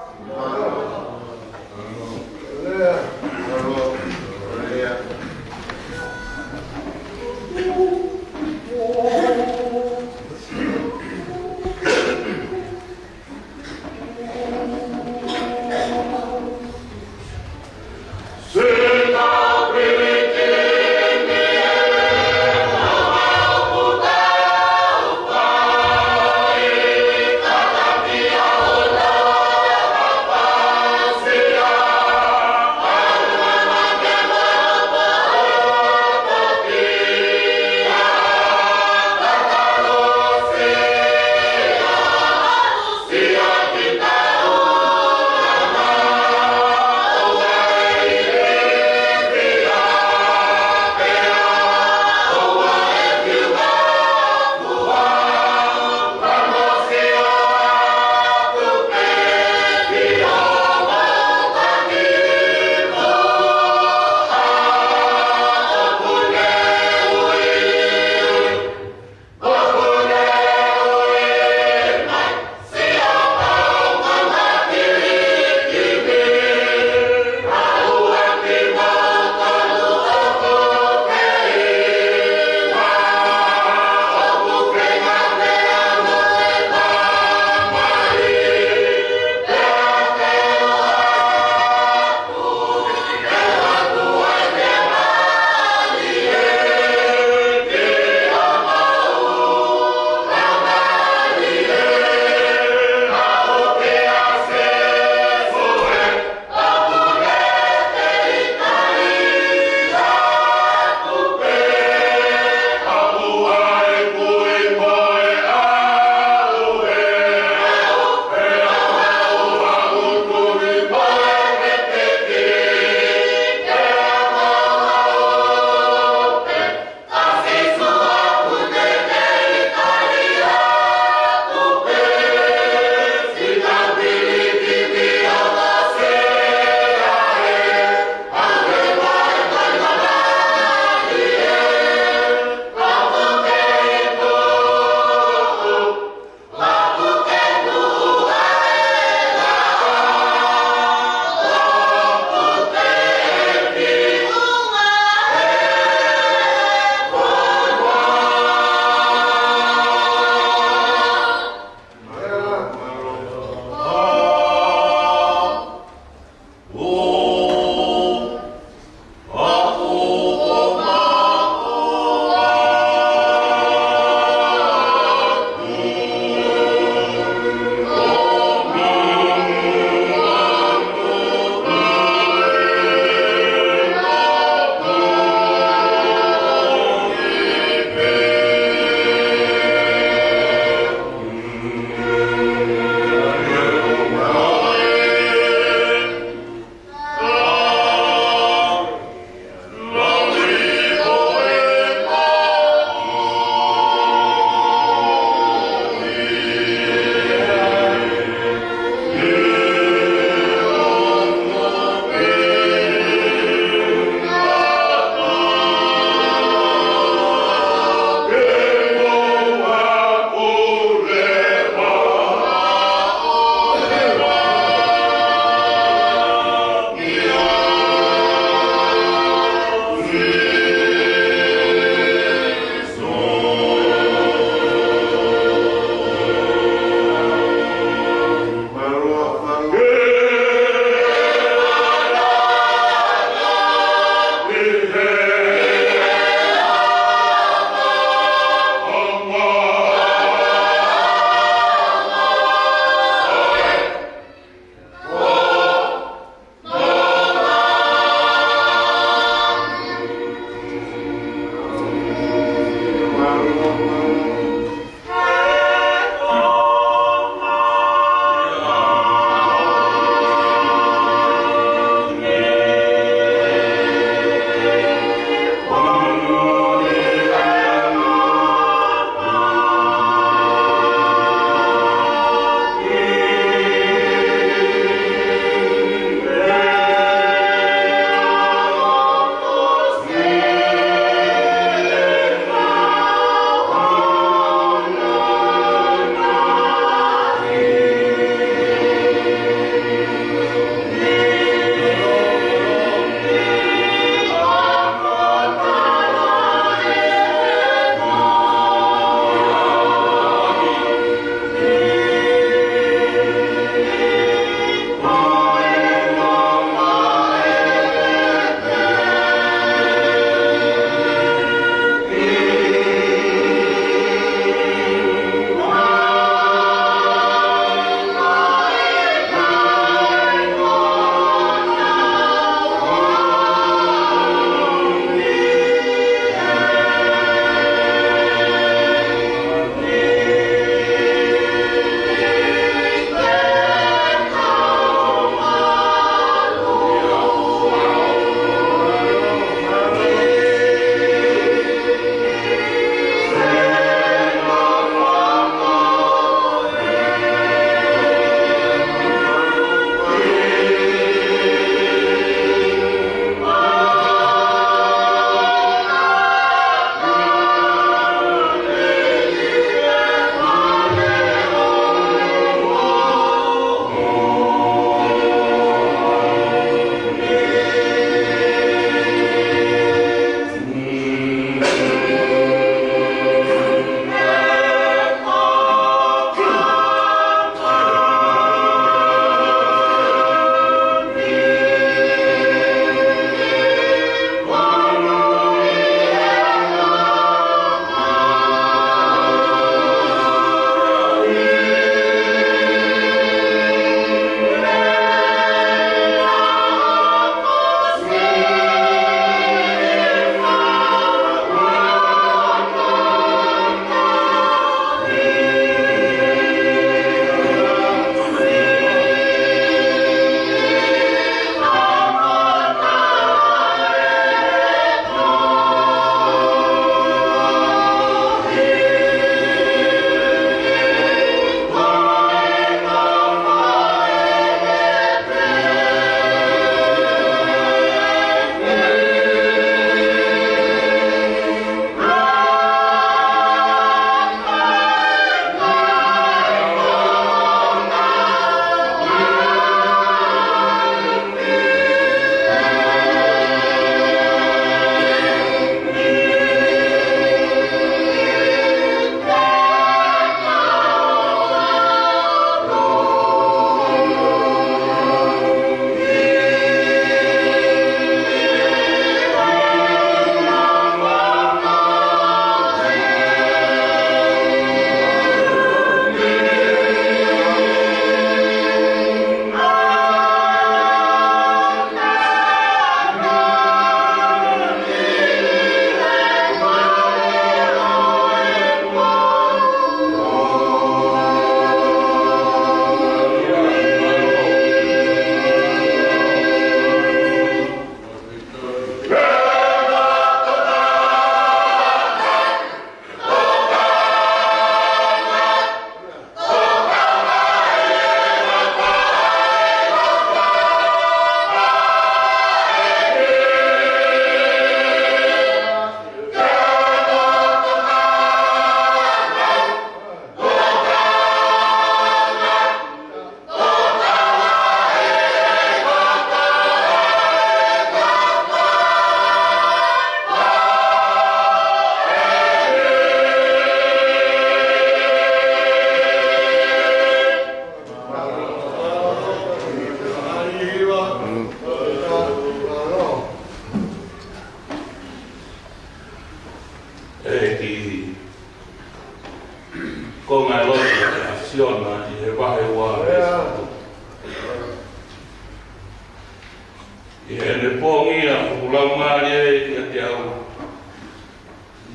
Pongia hoku laumālie kiate au,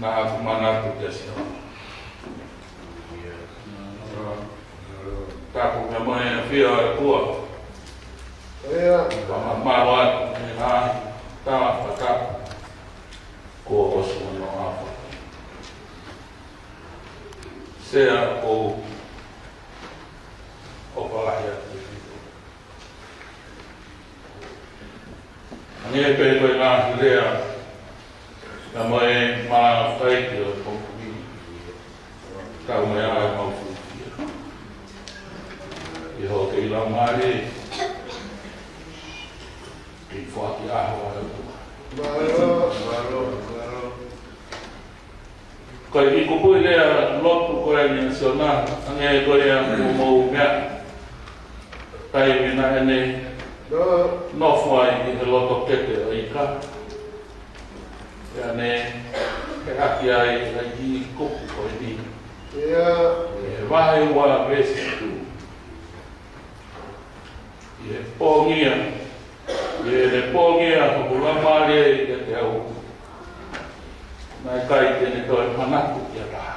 naʻa ku manatu kia Sihova. Tapu mo e ʻafio ʻa e ʻOtua. Fakamālō atu he ngaahi tala fakatapu kuo ʻosi hono ʻaho. Sea, ʻoku ou ʻofa lahi atu kiate koe. Hangē pē ko e ngaahi lea, naʻa mo e malanga fai ki o poku ni, kau mai ai mau fukia. ʻI hoʻo kei laumālie, kei foaki ʻaho ʻa e ʻOtua. Ko e kiʻi kupuʻi lea lotu ko eni ʻa Siona, hangē ko ia ʻoku mou meaʻi. Taimi naʻa ne nofo ai ʻi he loto kete ʻo e ika, pea ne feʻaki ai ʻa e kiʻi kupu ko eni. ʻI he vahe ua veesi ʻe ua. ʻI he pongia, ʻi heʻene pongia hoku laumālie kiate au, naʻe ʻikai te ne toe manatu ki ha taha.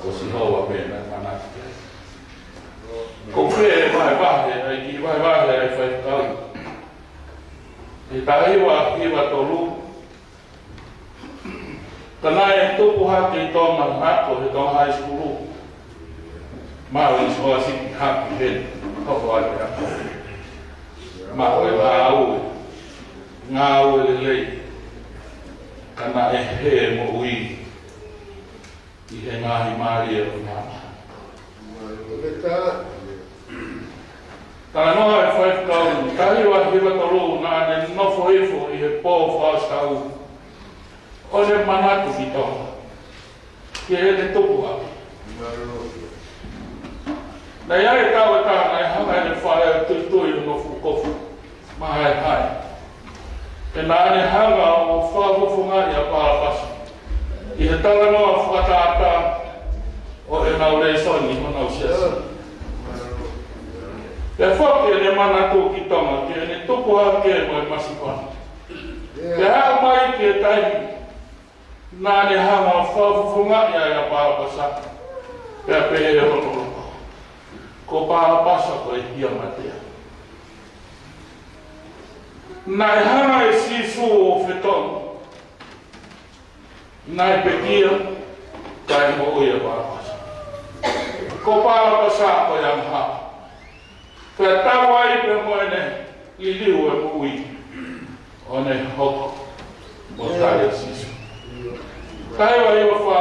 Ko Sihova pē naʻe manatu ki ai. Ko e vahevahe, ʻa e kiʻi vahevahe ʻa e faifekau. ʻI he taha hiva hiva tolu, ka naʻe tupu hake ʻi Tonga, ako he Tonga High School. Maʻu e scholarship hake heni, hoko atu e ako. Maʻu e ngāue, ngāue lelei. Ka naʻe hē moʻui ʻi he ngaahi mālie ʻo e māmani. Talanoa e faifekau, taha hiva hiva tolu, naʻa ne nofo hifo ʻi he pō fakaʻosi taʻu ʻo ne manatu ki Tonga, ki heʻene tupu hake. Naʻe ʻi ai e taʻu ʻe taha naʻe hanga ʻe heʻene faʻē ʻo tuitui hono fuʻu kofu mahaehae. Pea naʻa ne hanga ʻo fakafofongaʻi ʻa Palapasa ʻi he talanoa fakatātā ʻo ʻenau lēsoni ʻi honau siasi. Pea foki ʻene manatu ki Tonga, ki heʻene tupu hake mo e masiva. Pea aʻu mai ki he taimi naʻa ne hanga ʻo fakafofongaʻi ai ʻa Palapasa, pea pehē hono lolotonga: Ko Palapasa ko e hiamatea. Naʻe hanga ʻe Sīsū ʻo fetonu, naʻe pekia, kae moʻui ʻa Palapasa. Ko Palapasa ko e angahala. Pea tau ai pē mo ʻene liliu e moʻui, ʻo ne hoko mo tali ʻa Sīsū. Taha hiva hiva fā,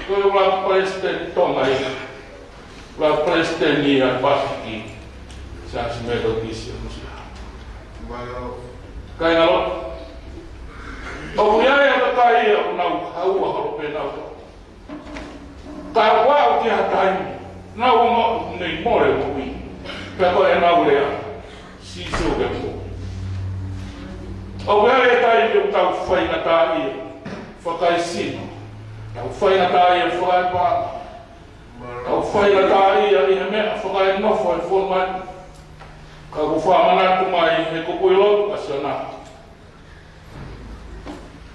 ko e ʻuluaki palesiteni Tonga ia, ʻuluaki palesiteni ia Pasifiki, Siasi Metotisi ʻo Nuʻusila. Kāinga lotu, ʻoku ʻi ai e kakai ia ʻoku nau haua holo pē nautolu. Ka ʻoku aʻu ki ha taimi, nau ongoʻi ʻoku mei mole e moʻui. Pea ko ʻenau lea, Sīsū ke moʻui. ʻOku ʻi ai e taimi ʻoku tau faingataʻaʻia fakaesino, tau faingataʻaʻia fakaepaʻanga, tau faingataʻaʻia ʻi he meʻa fakaenofo he fonua ni. Ka ʻoku fakamanatu mai he kupuʻi lotu ʻa Siona: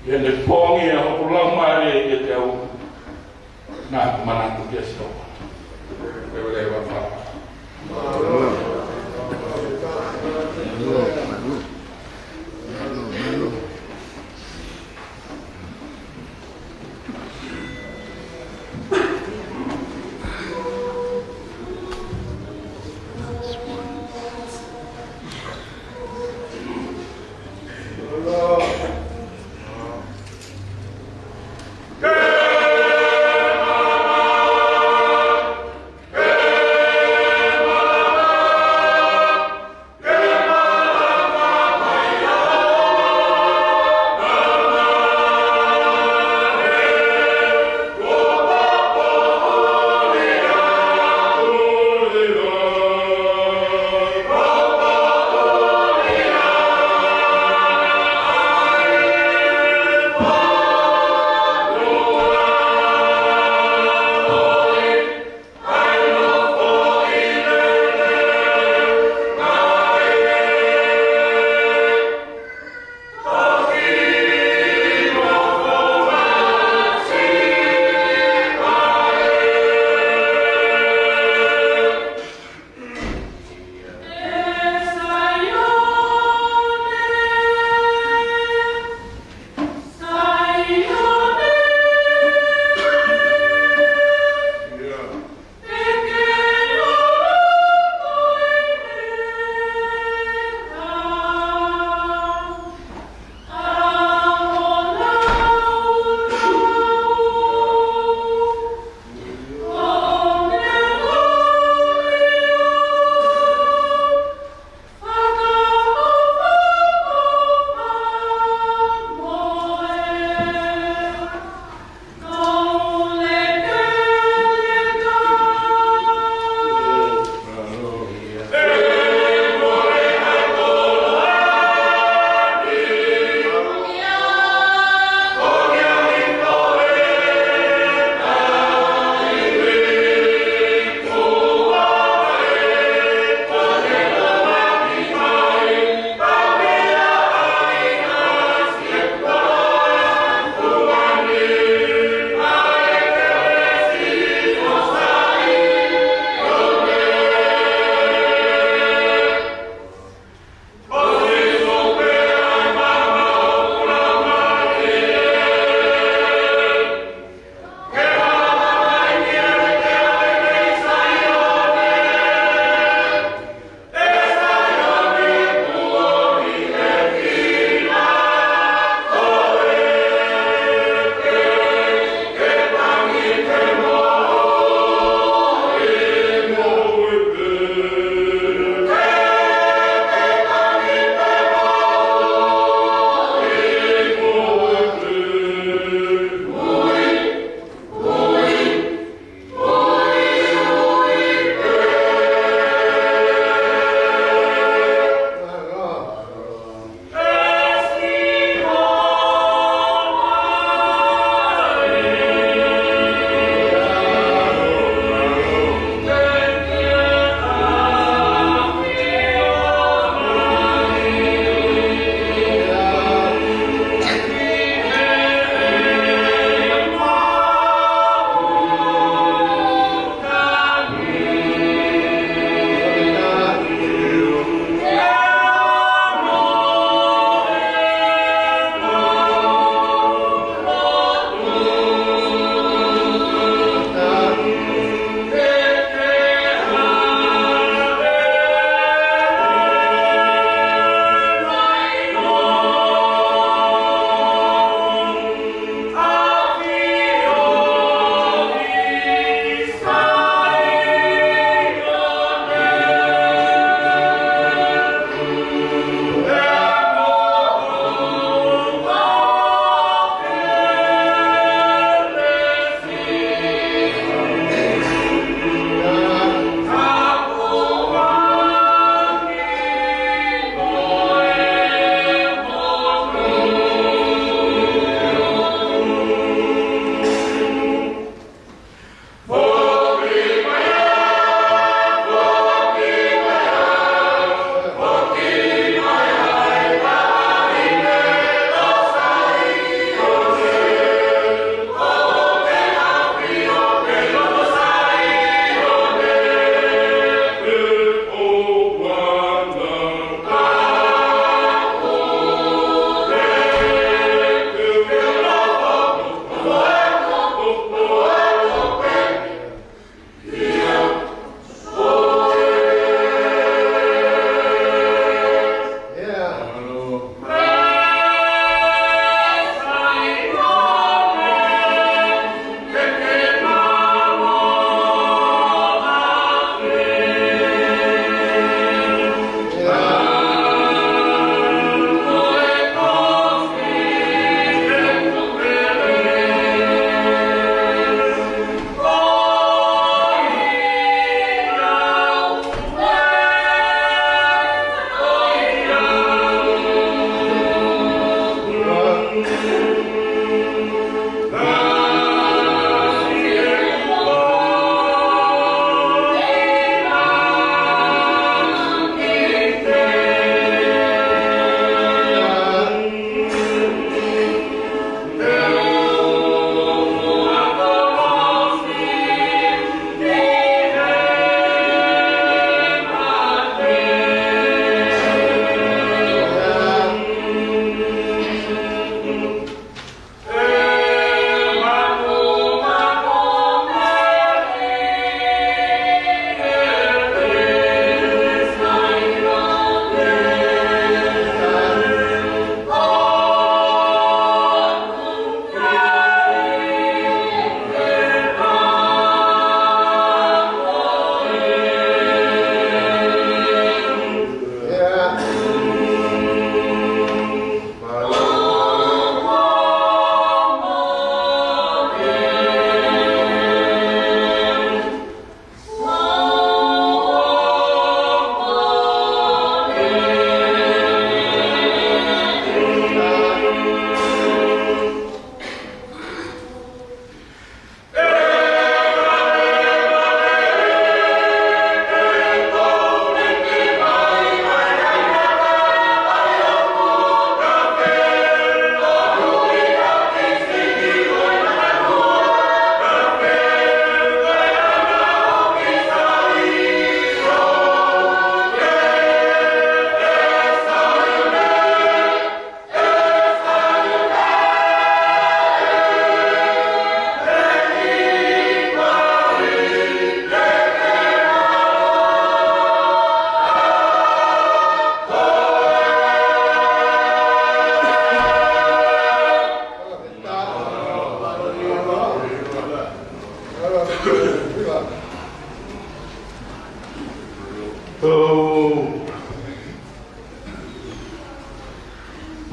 ʻI heʻene pongia hoku laumālie kiate au, naʻa ku manatu kia Sihova. Leveleva fā.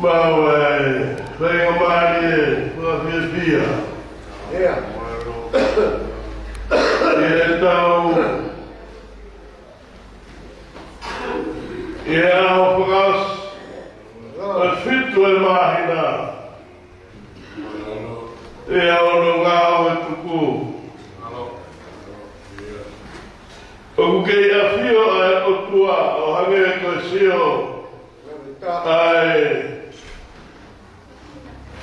Mau ai, faingamālie, fakafiefia. ʻIa. ʻI heʻetau, ʻi he ʻaho fakaʻosi, ʻa e fitu ʻo e māhina. ʻI he ʻaho ngāue tuku. ʻOku kei ʻafio ʻa e ʻOtua ʻo hangē ko e sio ʻa e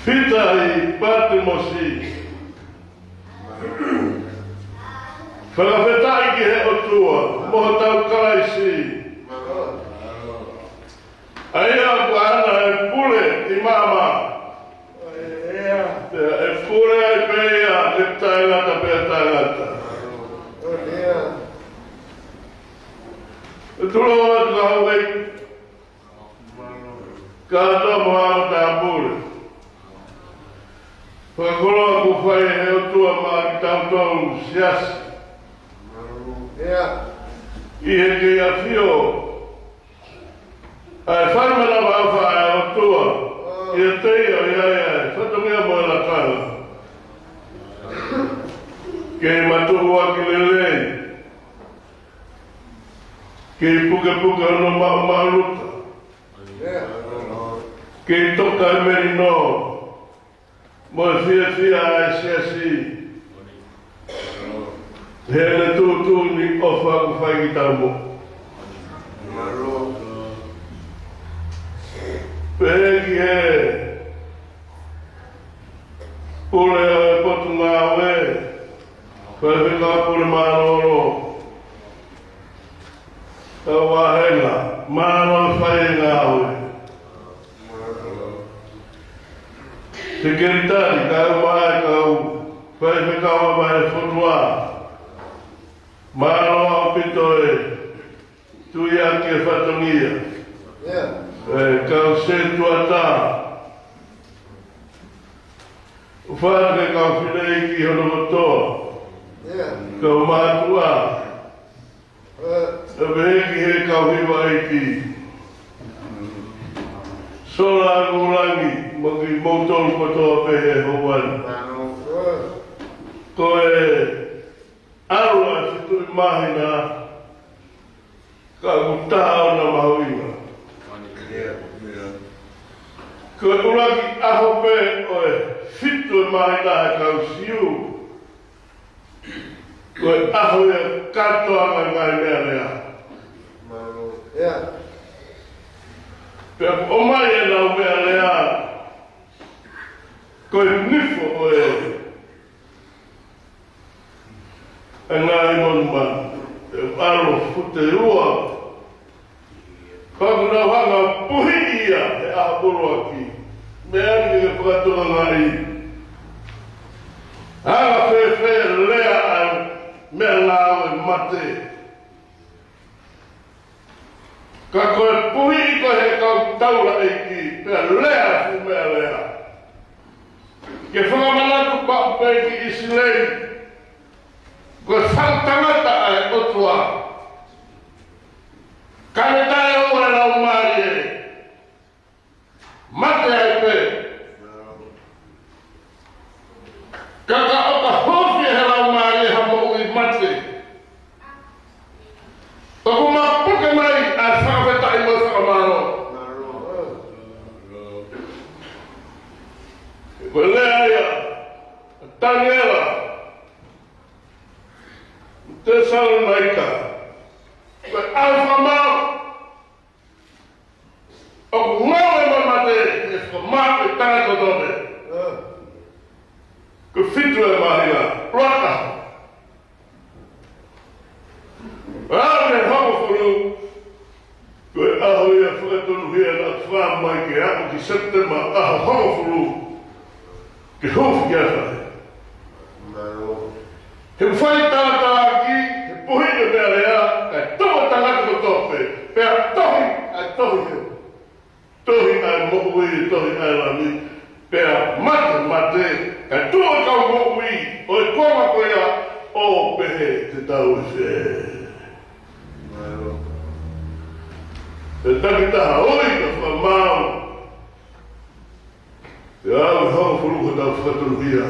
fita ʻi Patimosi. Fakafetaʻi ki he ʻOtua mo hotau Kalaisi. ʻA ia ʻoku ʻaʻana ʻa e pule ʻi māmani. Pea ʻe pule ai pē ia, ʻe taʻengata pea taʻengata. ʻE tuʻu atu ka hau ai. Kātoa mo e matāpule. Fakakoloa kuo fai ʻe he ʻOtua maʻa kitautolu siasi. ʻI he kei ʻafio ʻa e fai manavaʻofa ʻa e ʻOtua ʻiate ia ʻoku ʻi ai ʻa e fatongia mo e lakanga. Kei matuʻuaki lelei. Kei pukepuke hono maʻumaʻuluta. Kei toka e melino mo e fiefia ʻa e siasi. Heʻene tuʻutuʻuni ʻofa kuo fai kitautolu. Pehē ki he pule ʻo e Potungāue, Faifekau Pule Mālōlō, kau vāhenga, mālō e fai e ngāue. Sekelitali, kau mai, kau faifekau ʻa e vahefonua. Mālō ʻaupito e tui ʻaki e fatongia. ʻE kau sētuata. ʻOfa atu ki he kau fineʻeiki hono kotoa. Kau mātuʻa. ʻE pehē ki he kau hiva ʻeiki. Sola Langi, mo kimoutolu kotoa pē he houa ni. Ko e ʻalu ʻa e fitu ʻi māhina, ka ʻoku taha ʻona mahuʻinga. Ko e ʻuluaki ʻaho pē ʻo e fitu ʻi māhina he kau Siu. Ko e ʻaho ia kātoanga e ngaahi meʻalea. Pea ʻomai ʻenau meʻalea, ko e nifo ʻo e, ʻa e ngaahi monumanu, ʻe ʻalu fute ua. Pea ʻoku nau hanga puhiʻi ia he ʻaho ʻuluaki. Meʻa ni ke fakatokangaʻi. Hanga fēfē lea ʻa e meʻangāue mate. Ka ko e puhiʻi ko ē he kau taulaʻeiki, pea lea ʻa e fuʻu meʻalea. Ke fakamanatu pau pē ki ʻIsileli, ko e fanga tangata ʻa e ʻOtua. Ka ne taʻeʻoua e laumālie, mate ai pē. Ka ka ʻoka hūfia he laumālie ha moʻui mate, ʻoku mapuke mai ʻa e fakafetaʻi mo e fakamālō. Ko e lea ia ʻa Taniela, Tesalonaika, ko e ʻaho fakamaau. ʻOku ngāue mo e mate, ʻe fakamaau ʻe taha kotoa pē. Ko e fitu ʻi māhina, ʻuluaki ʻaho. ʻAho hongofulu, ko e ʻaho ia fakatonuhia naʻa faʻa mai ke aʻu ki Sepitema ʻaho hongofulu. Ke hūfia ai. He ʻoku fai tātāʻaki, he puhiʻi e meʻalea, kae tuʻu e tangata kotoa pē, pea tohi, ʻa e tohi he. Tohi ʻa e moʻui, tohi ʻa e lami, pea mate, mate, kae tuʻu e kau moʻui, ʻo e konga ko ia, ʻo pehē te tau ʻi fē. He takitaha ʻoi ka fakamaau, Ko hotau fakatonuhia,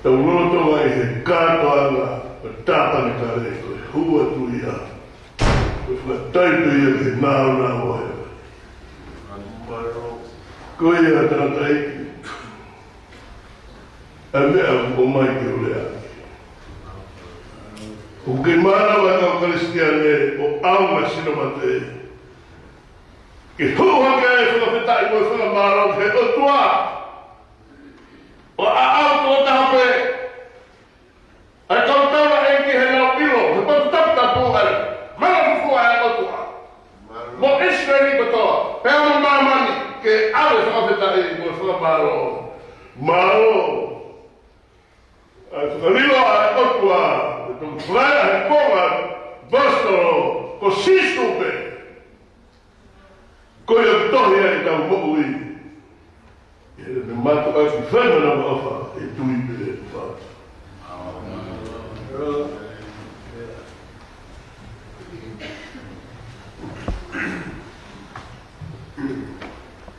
tau lolotonga ʻi he kātoanga ʻo e tāpanekale, ko e hū atu ia, ko e fakataipe ia ki he nāunau ʻo hēvani. Ko ia tangataʻeiki, ʻa e meʻa ʻoku ʻomai ke u lea. ʻOku kei mānava ʻa e kau Kalisitiane ʻo ʻaonga sino mate ke hū hake ʻa e fakafetaʻi mo e fakamālō ki he ʻOtua. ʻO aʻu atu ʻo taha pē ʻa e kau taulaʻeiki heʻenau ʻilo he potu taputapu ʻa e mana fufū ʻa e ʻOtua mo ʻIsileli kotoa pea mo māmani ke ʻave fakafetaʻi mo fakamālō. Mālō ʻa e fakalilo ʻa e ʻOtua ʻo e tau fai ʻa e konga ʻapositolo ko Sīsū pē. Ko ia ʻoku tohi ai ʻetau moʻui. ʻI heʻene mātuʻaki fai manavaʻofa ʻe tui pē ʻe fā.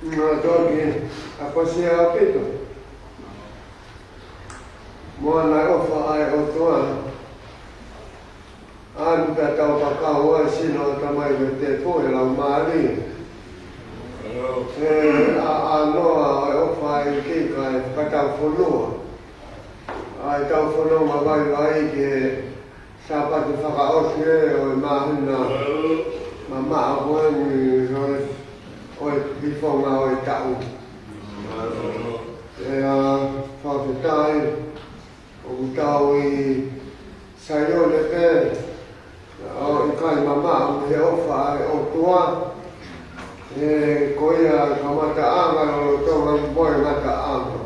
Ngā toki a kosia ʻaupito. Mo ana ʻofa ʻa e ʻOtua. ʻAlu pea tau kakau ʻa e sino ʻa e Tamai ʻi he tēpile ʻo e Laumālie. ʻE ʻa, ʻa noa ʻa e ʻofa ʻa e ʻEiki kae fakataufonua ʻa e tau fononga vaivai ki he Sāpate fakaʻosi ē ʻo e māhina mamaʻo ko eni ʻo e, ʻo e hifonga ʻo e taʻu. ʻE, ʻa, fakafetaʻi ʻoku tau ʻi Saione pē, ʻo ʻikai mamaʻo mei he ʻofa ʻa e ʻOtua. ʻE, ko ia kamataʻanga lolotonga mo e ngataʻanga.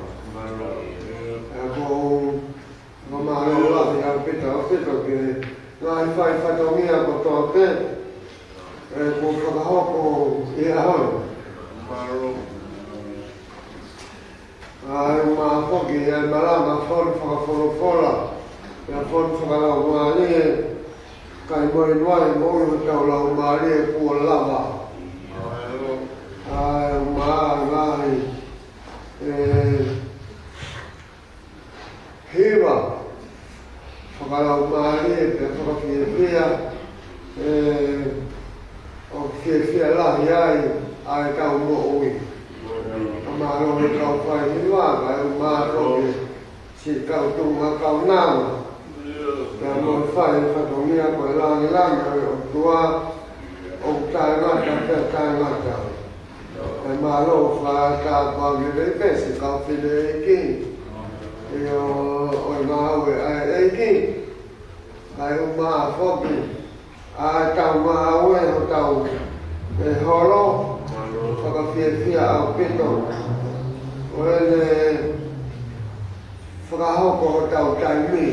ʻE, ko u fakamālō lahi ʻaupito, ʻaupito ki he ngaahi fai fatongia kotoa pē ʻe kuo fakahoko ʻi he ʻaho ni. ʻA e ʻumaʻā foki ʻa e malanga, fonu fakafolofola, ʻa e fonu fakalaumālie, kae mo e noa e moʻui hotau laumālie kuo lava. ʻA e ʻumaʻā ngaahi, ʻe, hiva fakalaumālie pea fakafiefia, ʻe, ʻoku fiefia lahi ai ʻa e kau moʻui. Ka mālō e kau fai hiva, kae ʻumaʻā foki siʻi kau tuʻunga kaunanga. Pea mo e fai fatongia ko e langilangi ʻo e ʻOtua, ʻoku taʻengata pea taʻengata. ʻE mālō fa ta pa vele pesi kau file ʻEiki. ʻIo, ʻo e ngāue ʻa e ʻEiki. Kae ʻumaʻā foki ʻa e tau ngāue hotau ʻe holo, fakafiefia ʻaupito. ʻO ʻene fakahoko hotau taimi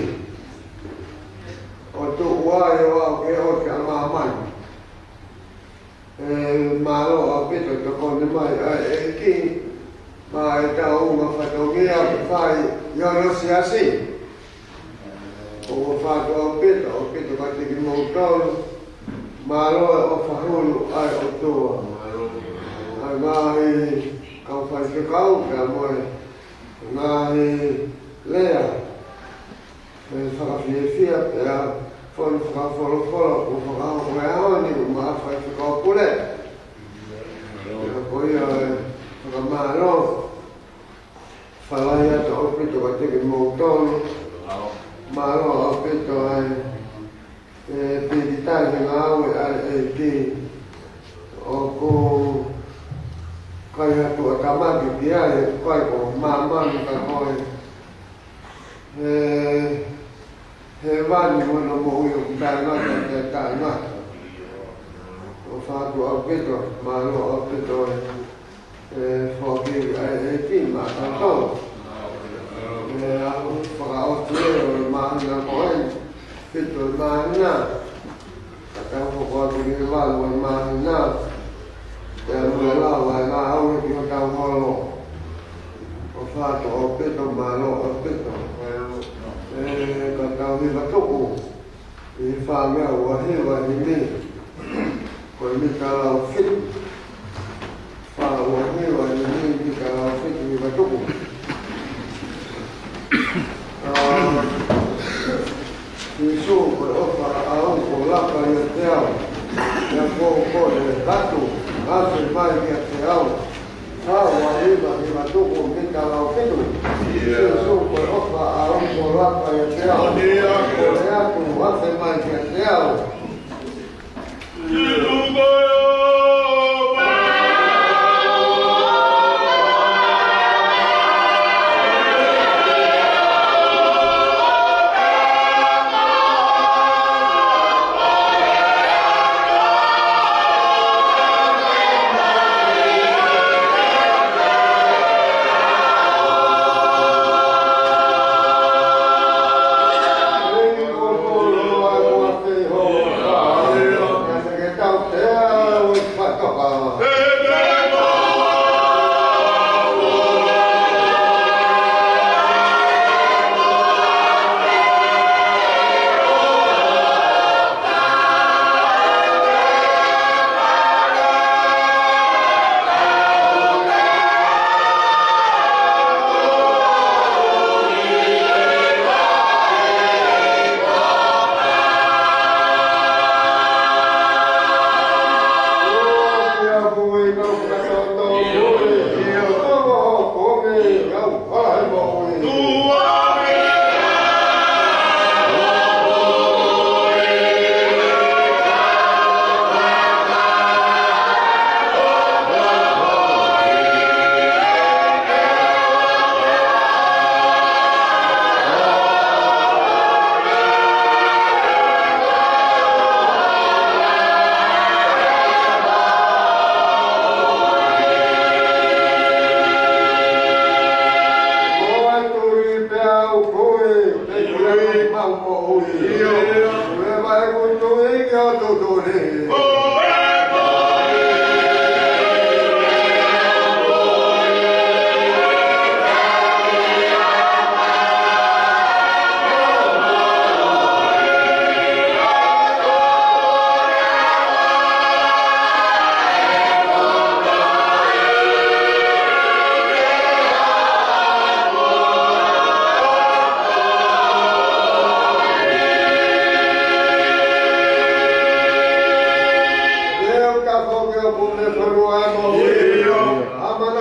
ʻo tuʻu ai ʻo aʻu ki he ʻosi ʻa māmani. ʻE mālō ʻaupito tokoni mai ʻa e ʻEiki, maʻa e tau ʻū fatongia ʻoku fai ʻi hono siasi. ʻOku ou fakafetaʻi ʻaupito, ʻaupito kiate kimoutolu, mālō e ʻofa hulu ʻa e ʻOtua. ʻA e ngaahi kau faifekau, pea mo e ngaahi lea ʻe fakafiefia pea fonu fakafolofola kuo fakahoko he ʻaho ni ʻumaʻā faifekau pule. Pea ko ia ʻe fakamālō, fakalahi atu ʻaupito kiate kimoutolu. Mālō ʻaupito ʻa e, ʻe, pīkitai he ngāue ʻa e ʻEiki. ʻOku ʻikai ha tuʻutāmaki ki ai, ʻikai ko māmani ka ko e He, hēvani mo hono moʻui ʻoku taʻengata pea taʻengata. ʻOku ou fakafetaʻi ʻaupito, mālō ʻaupito ʻe, ʻe foki ʻa e ʻEiki maʻa kitautolu. ʻE, ʻa e ʻaho fakaʻosi ē ʻo e māhina ko eni, fitu ʻo e māhina. Ka tau hoko atu ki he valu ʻo e māhina, pea mo e lava e ngāue ki hotau holo. ʻOku ou fakafetaʻi ʻaupito, mālō ʻaupito. ʻE, ka tau hiva tuku ʻi he fāngeau ua hiva himi. Ko e mita lau fitu. Fā ua hiva himi, mita lau fitu, hiva tuku.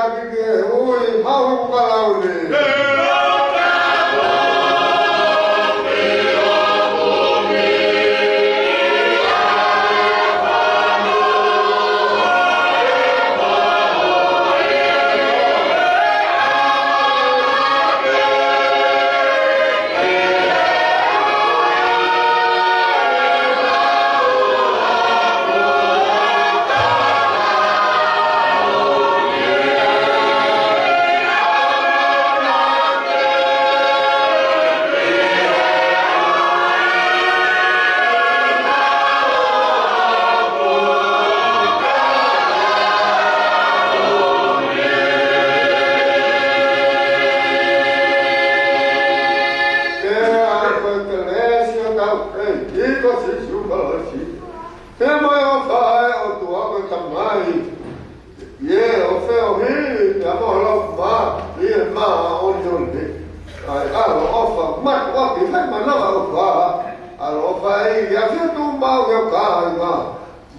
Ke ui, mau ʻoku kalauni. Pea ko e kelesi ʻa hotau ʻEiki ko Sīsū Kalaisi, pea mo e ʻofa ʻa e ʻOtua ko e Tamai, ʻi he feohi pea mo e Laumālie Māʻoniʻoni, ʻa e ʻaloʻofa mātuʻaki, fai manavaʻofa, ʻaloʻofa ʻi he ʻafio tuʻumālie ʻo e kāinga,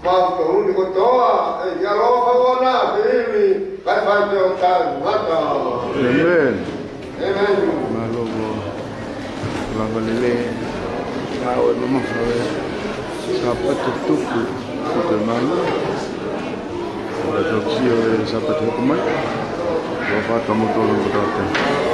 mautolu ni kotoa, ʻi he ʻaloʻofa ʻoʻona, pea ʻoku fai pē ʻo taʻengata. ʻĒmeni. ʻĒmeni. Mālō. Lava lelei. Ka ʻoua naʻa mafai. Sāpate Tupu. Tupu e mālō. Ka tau sio he Sāpate hoko mai. Lava tamu tolo ko tata.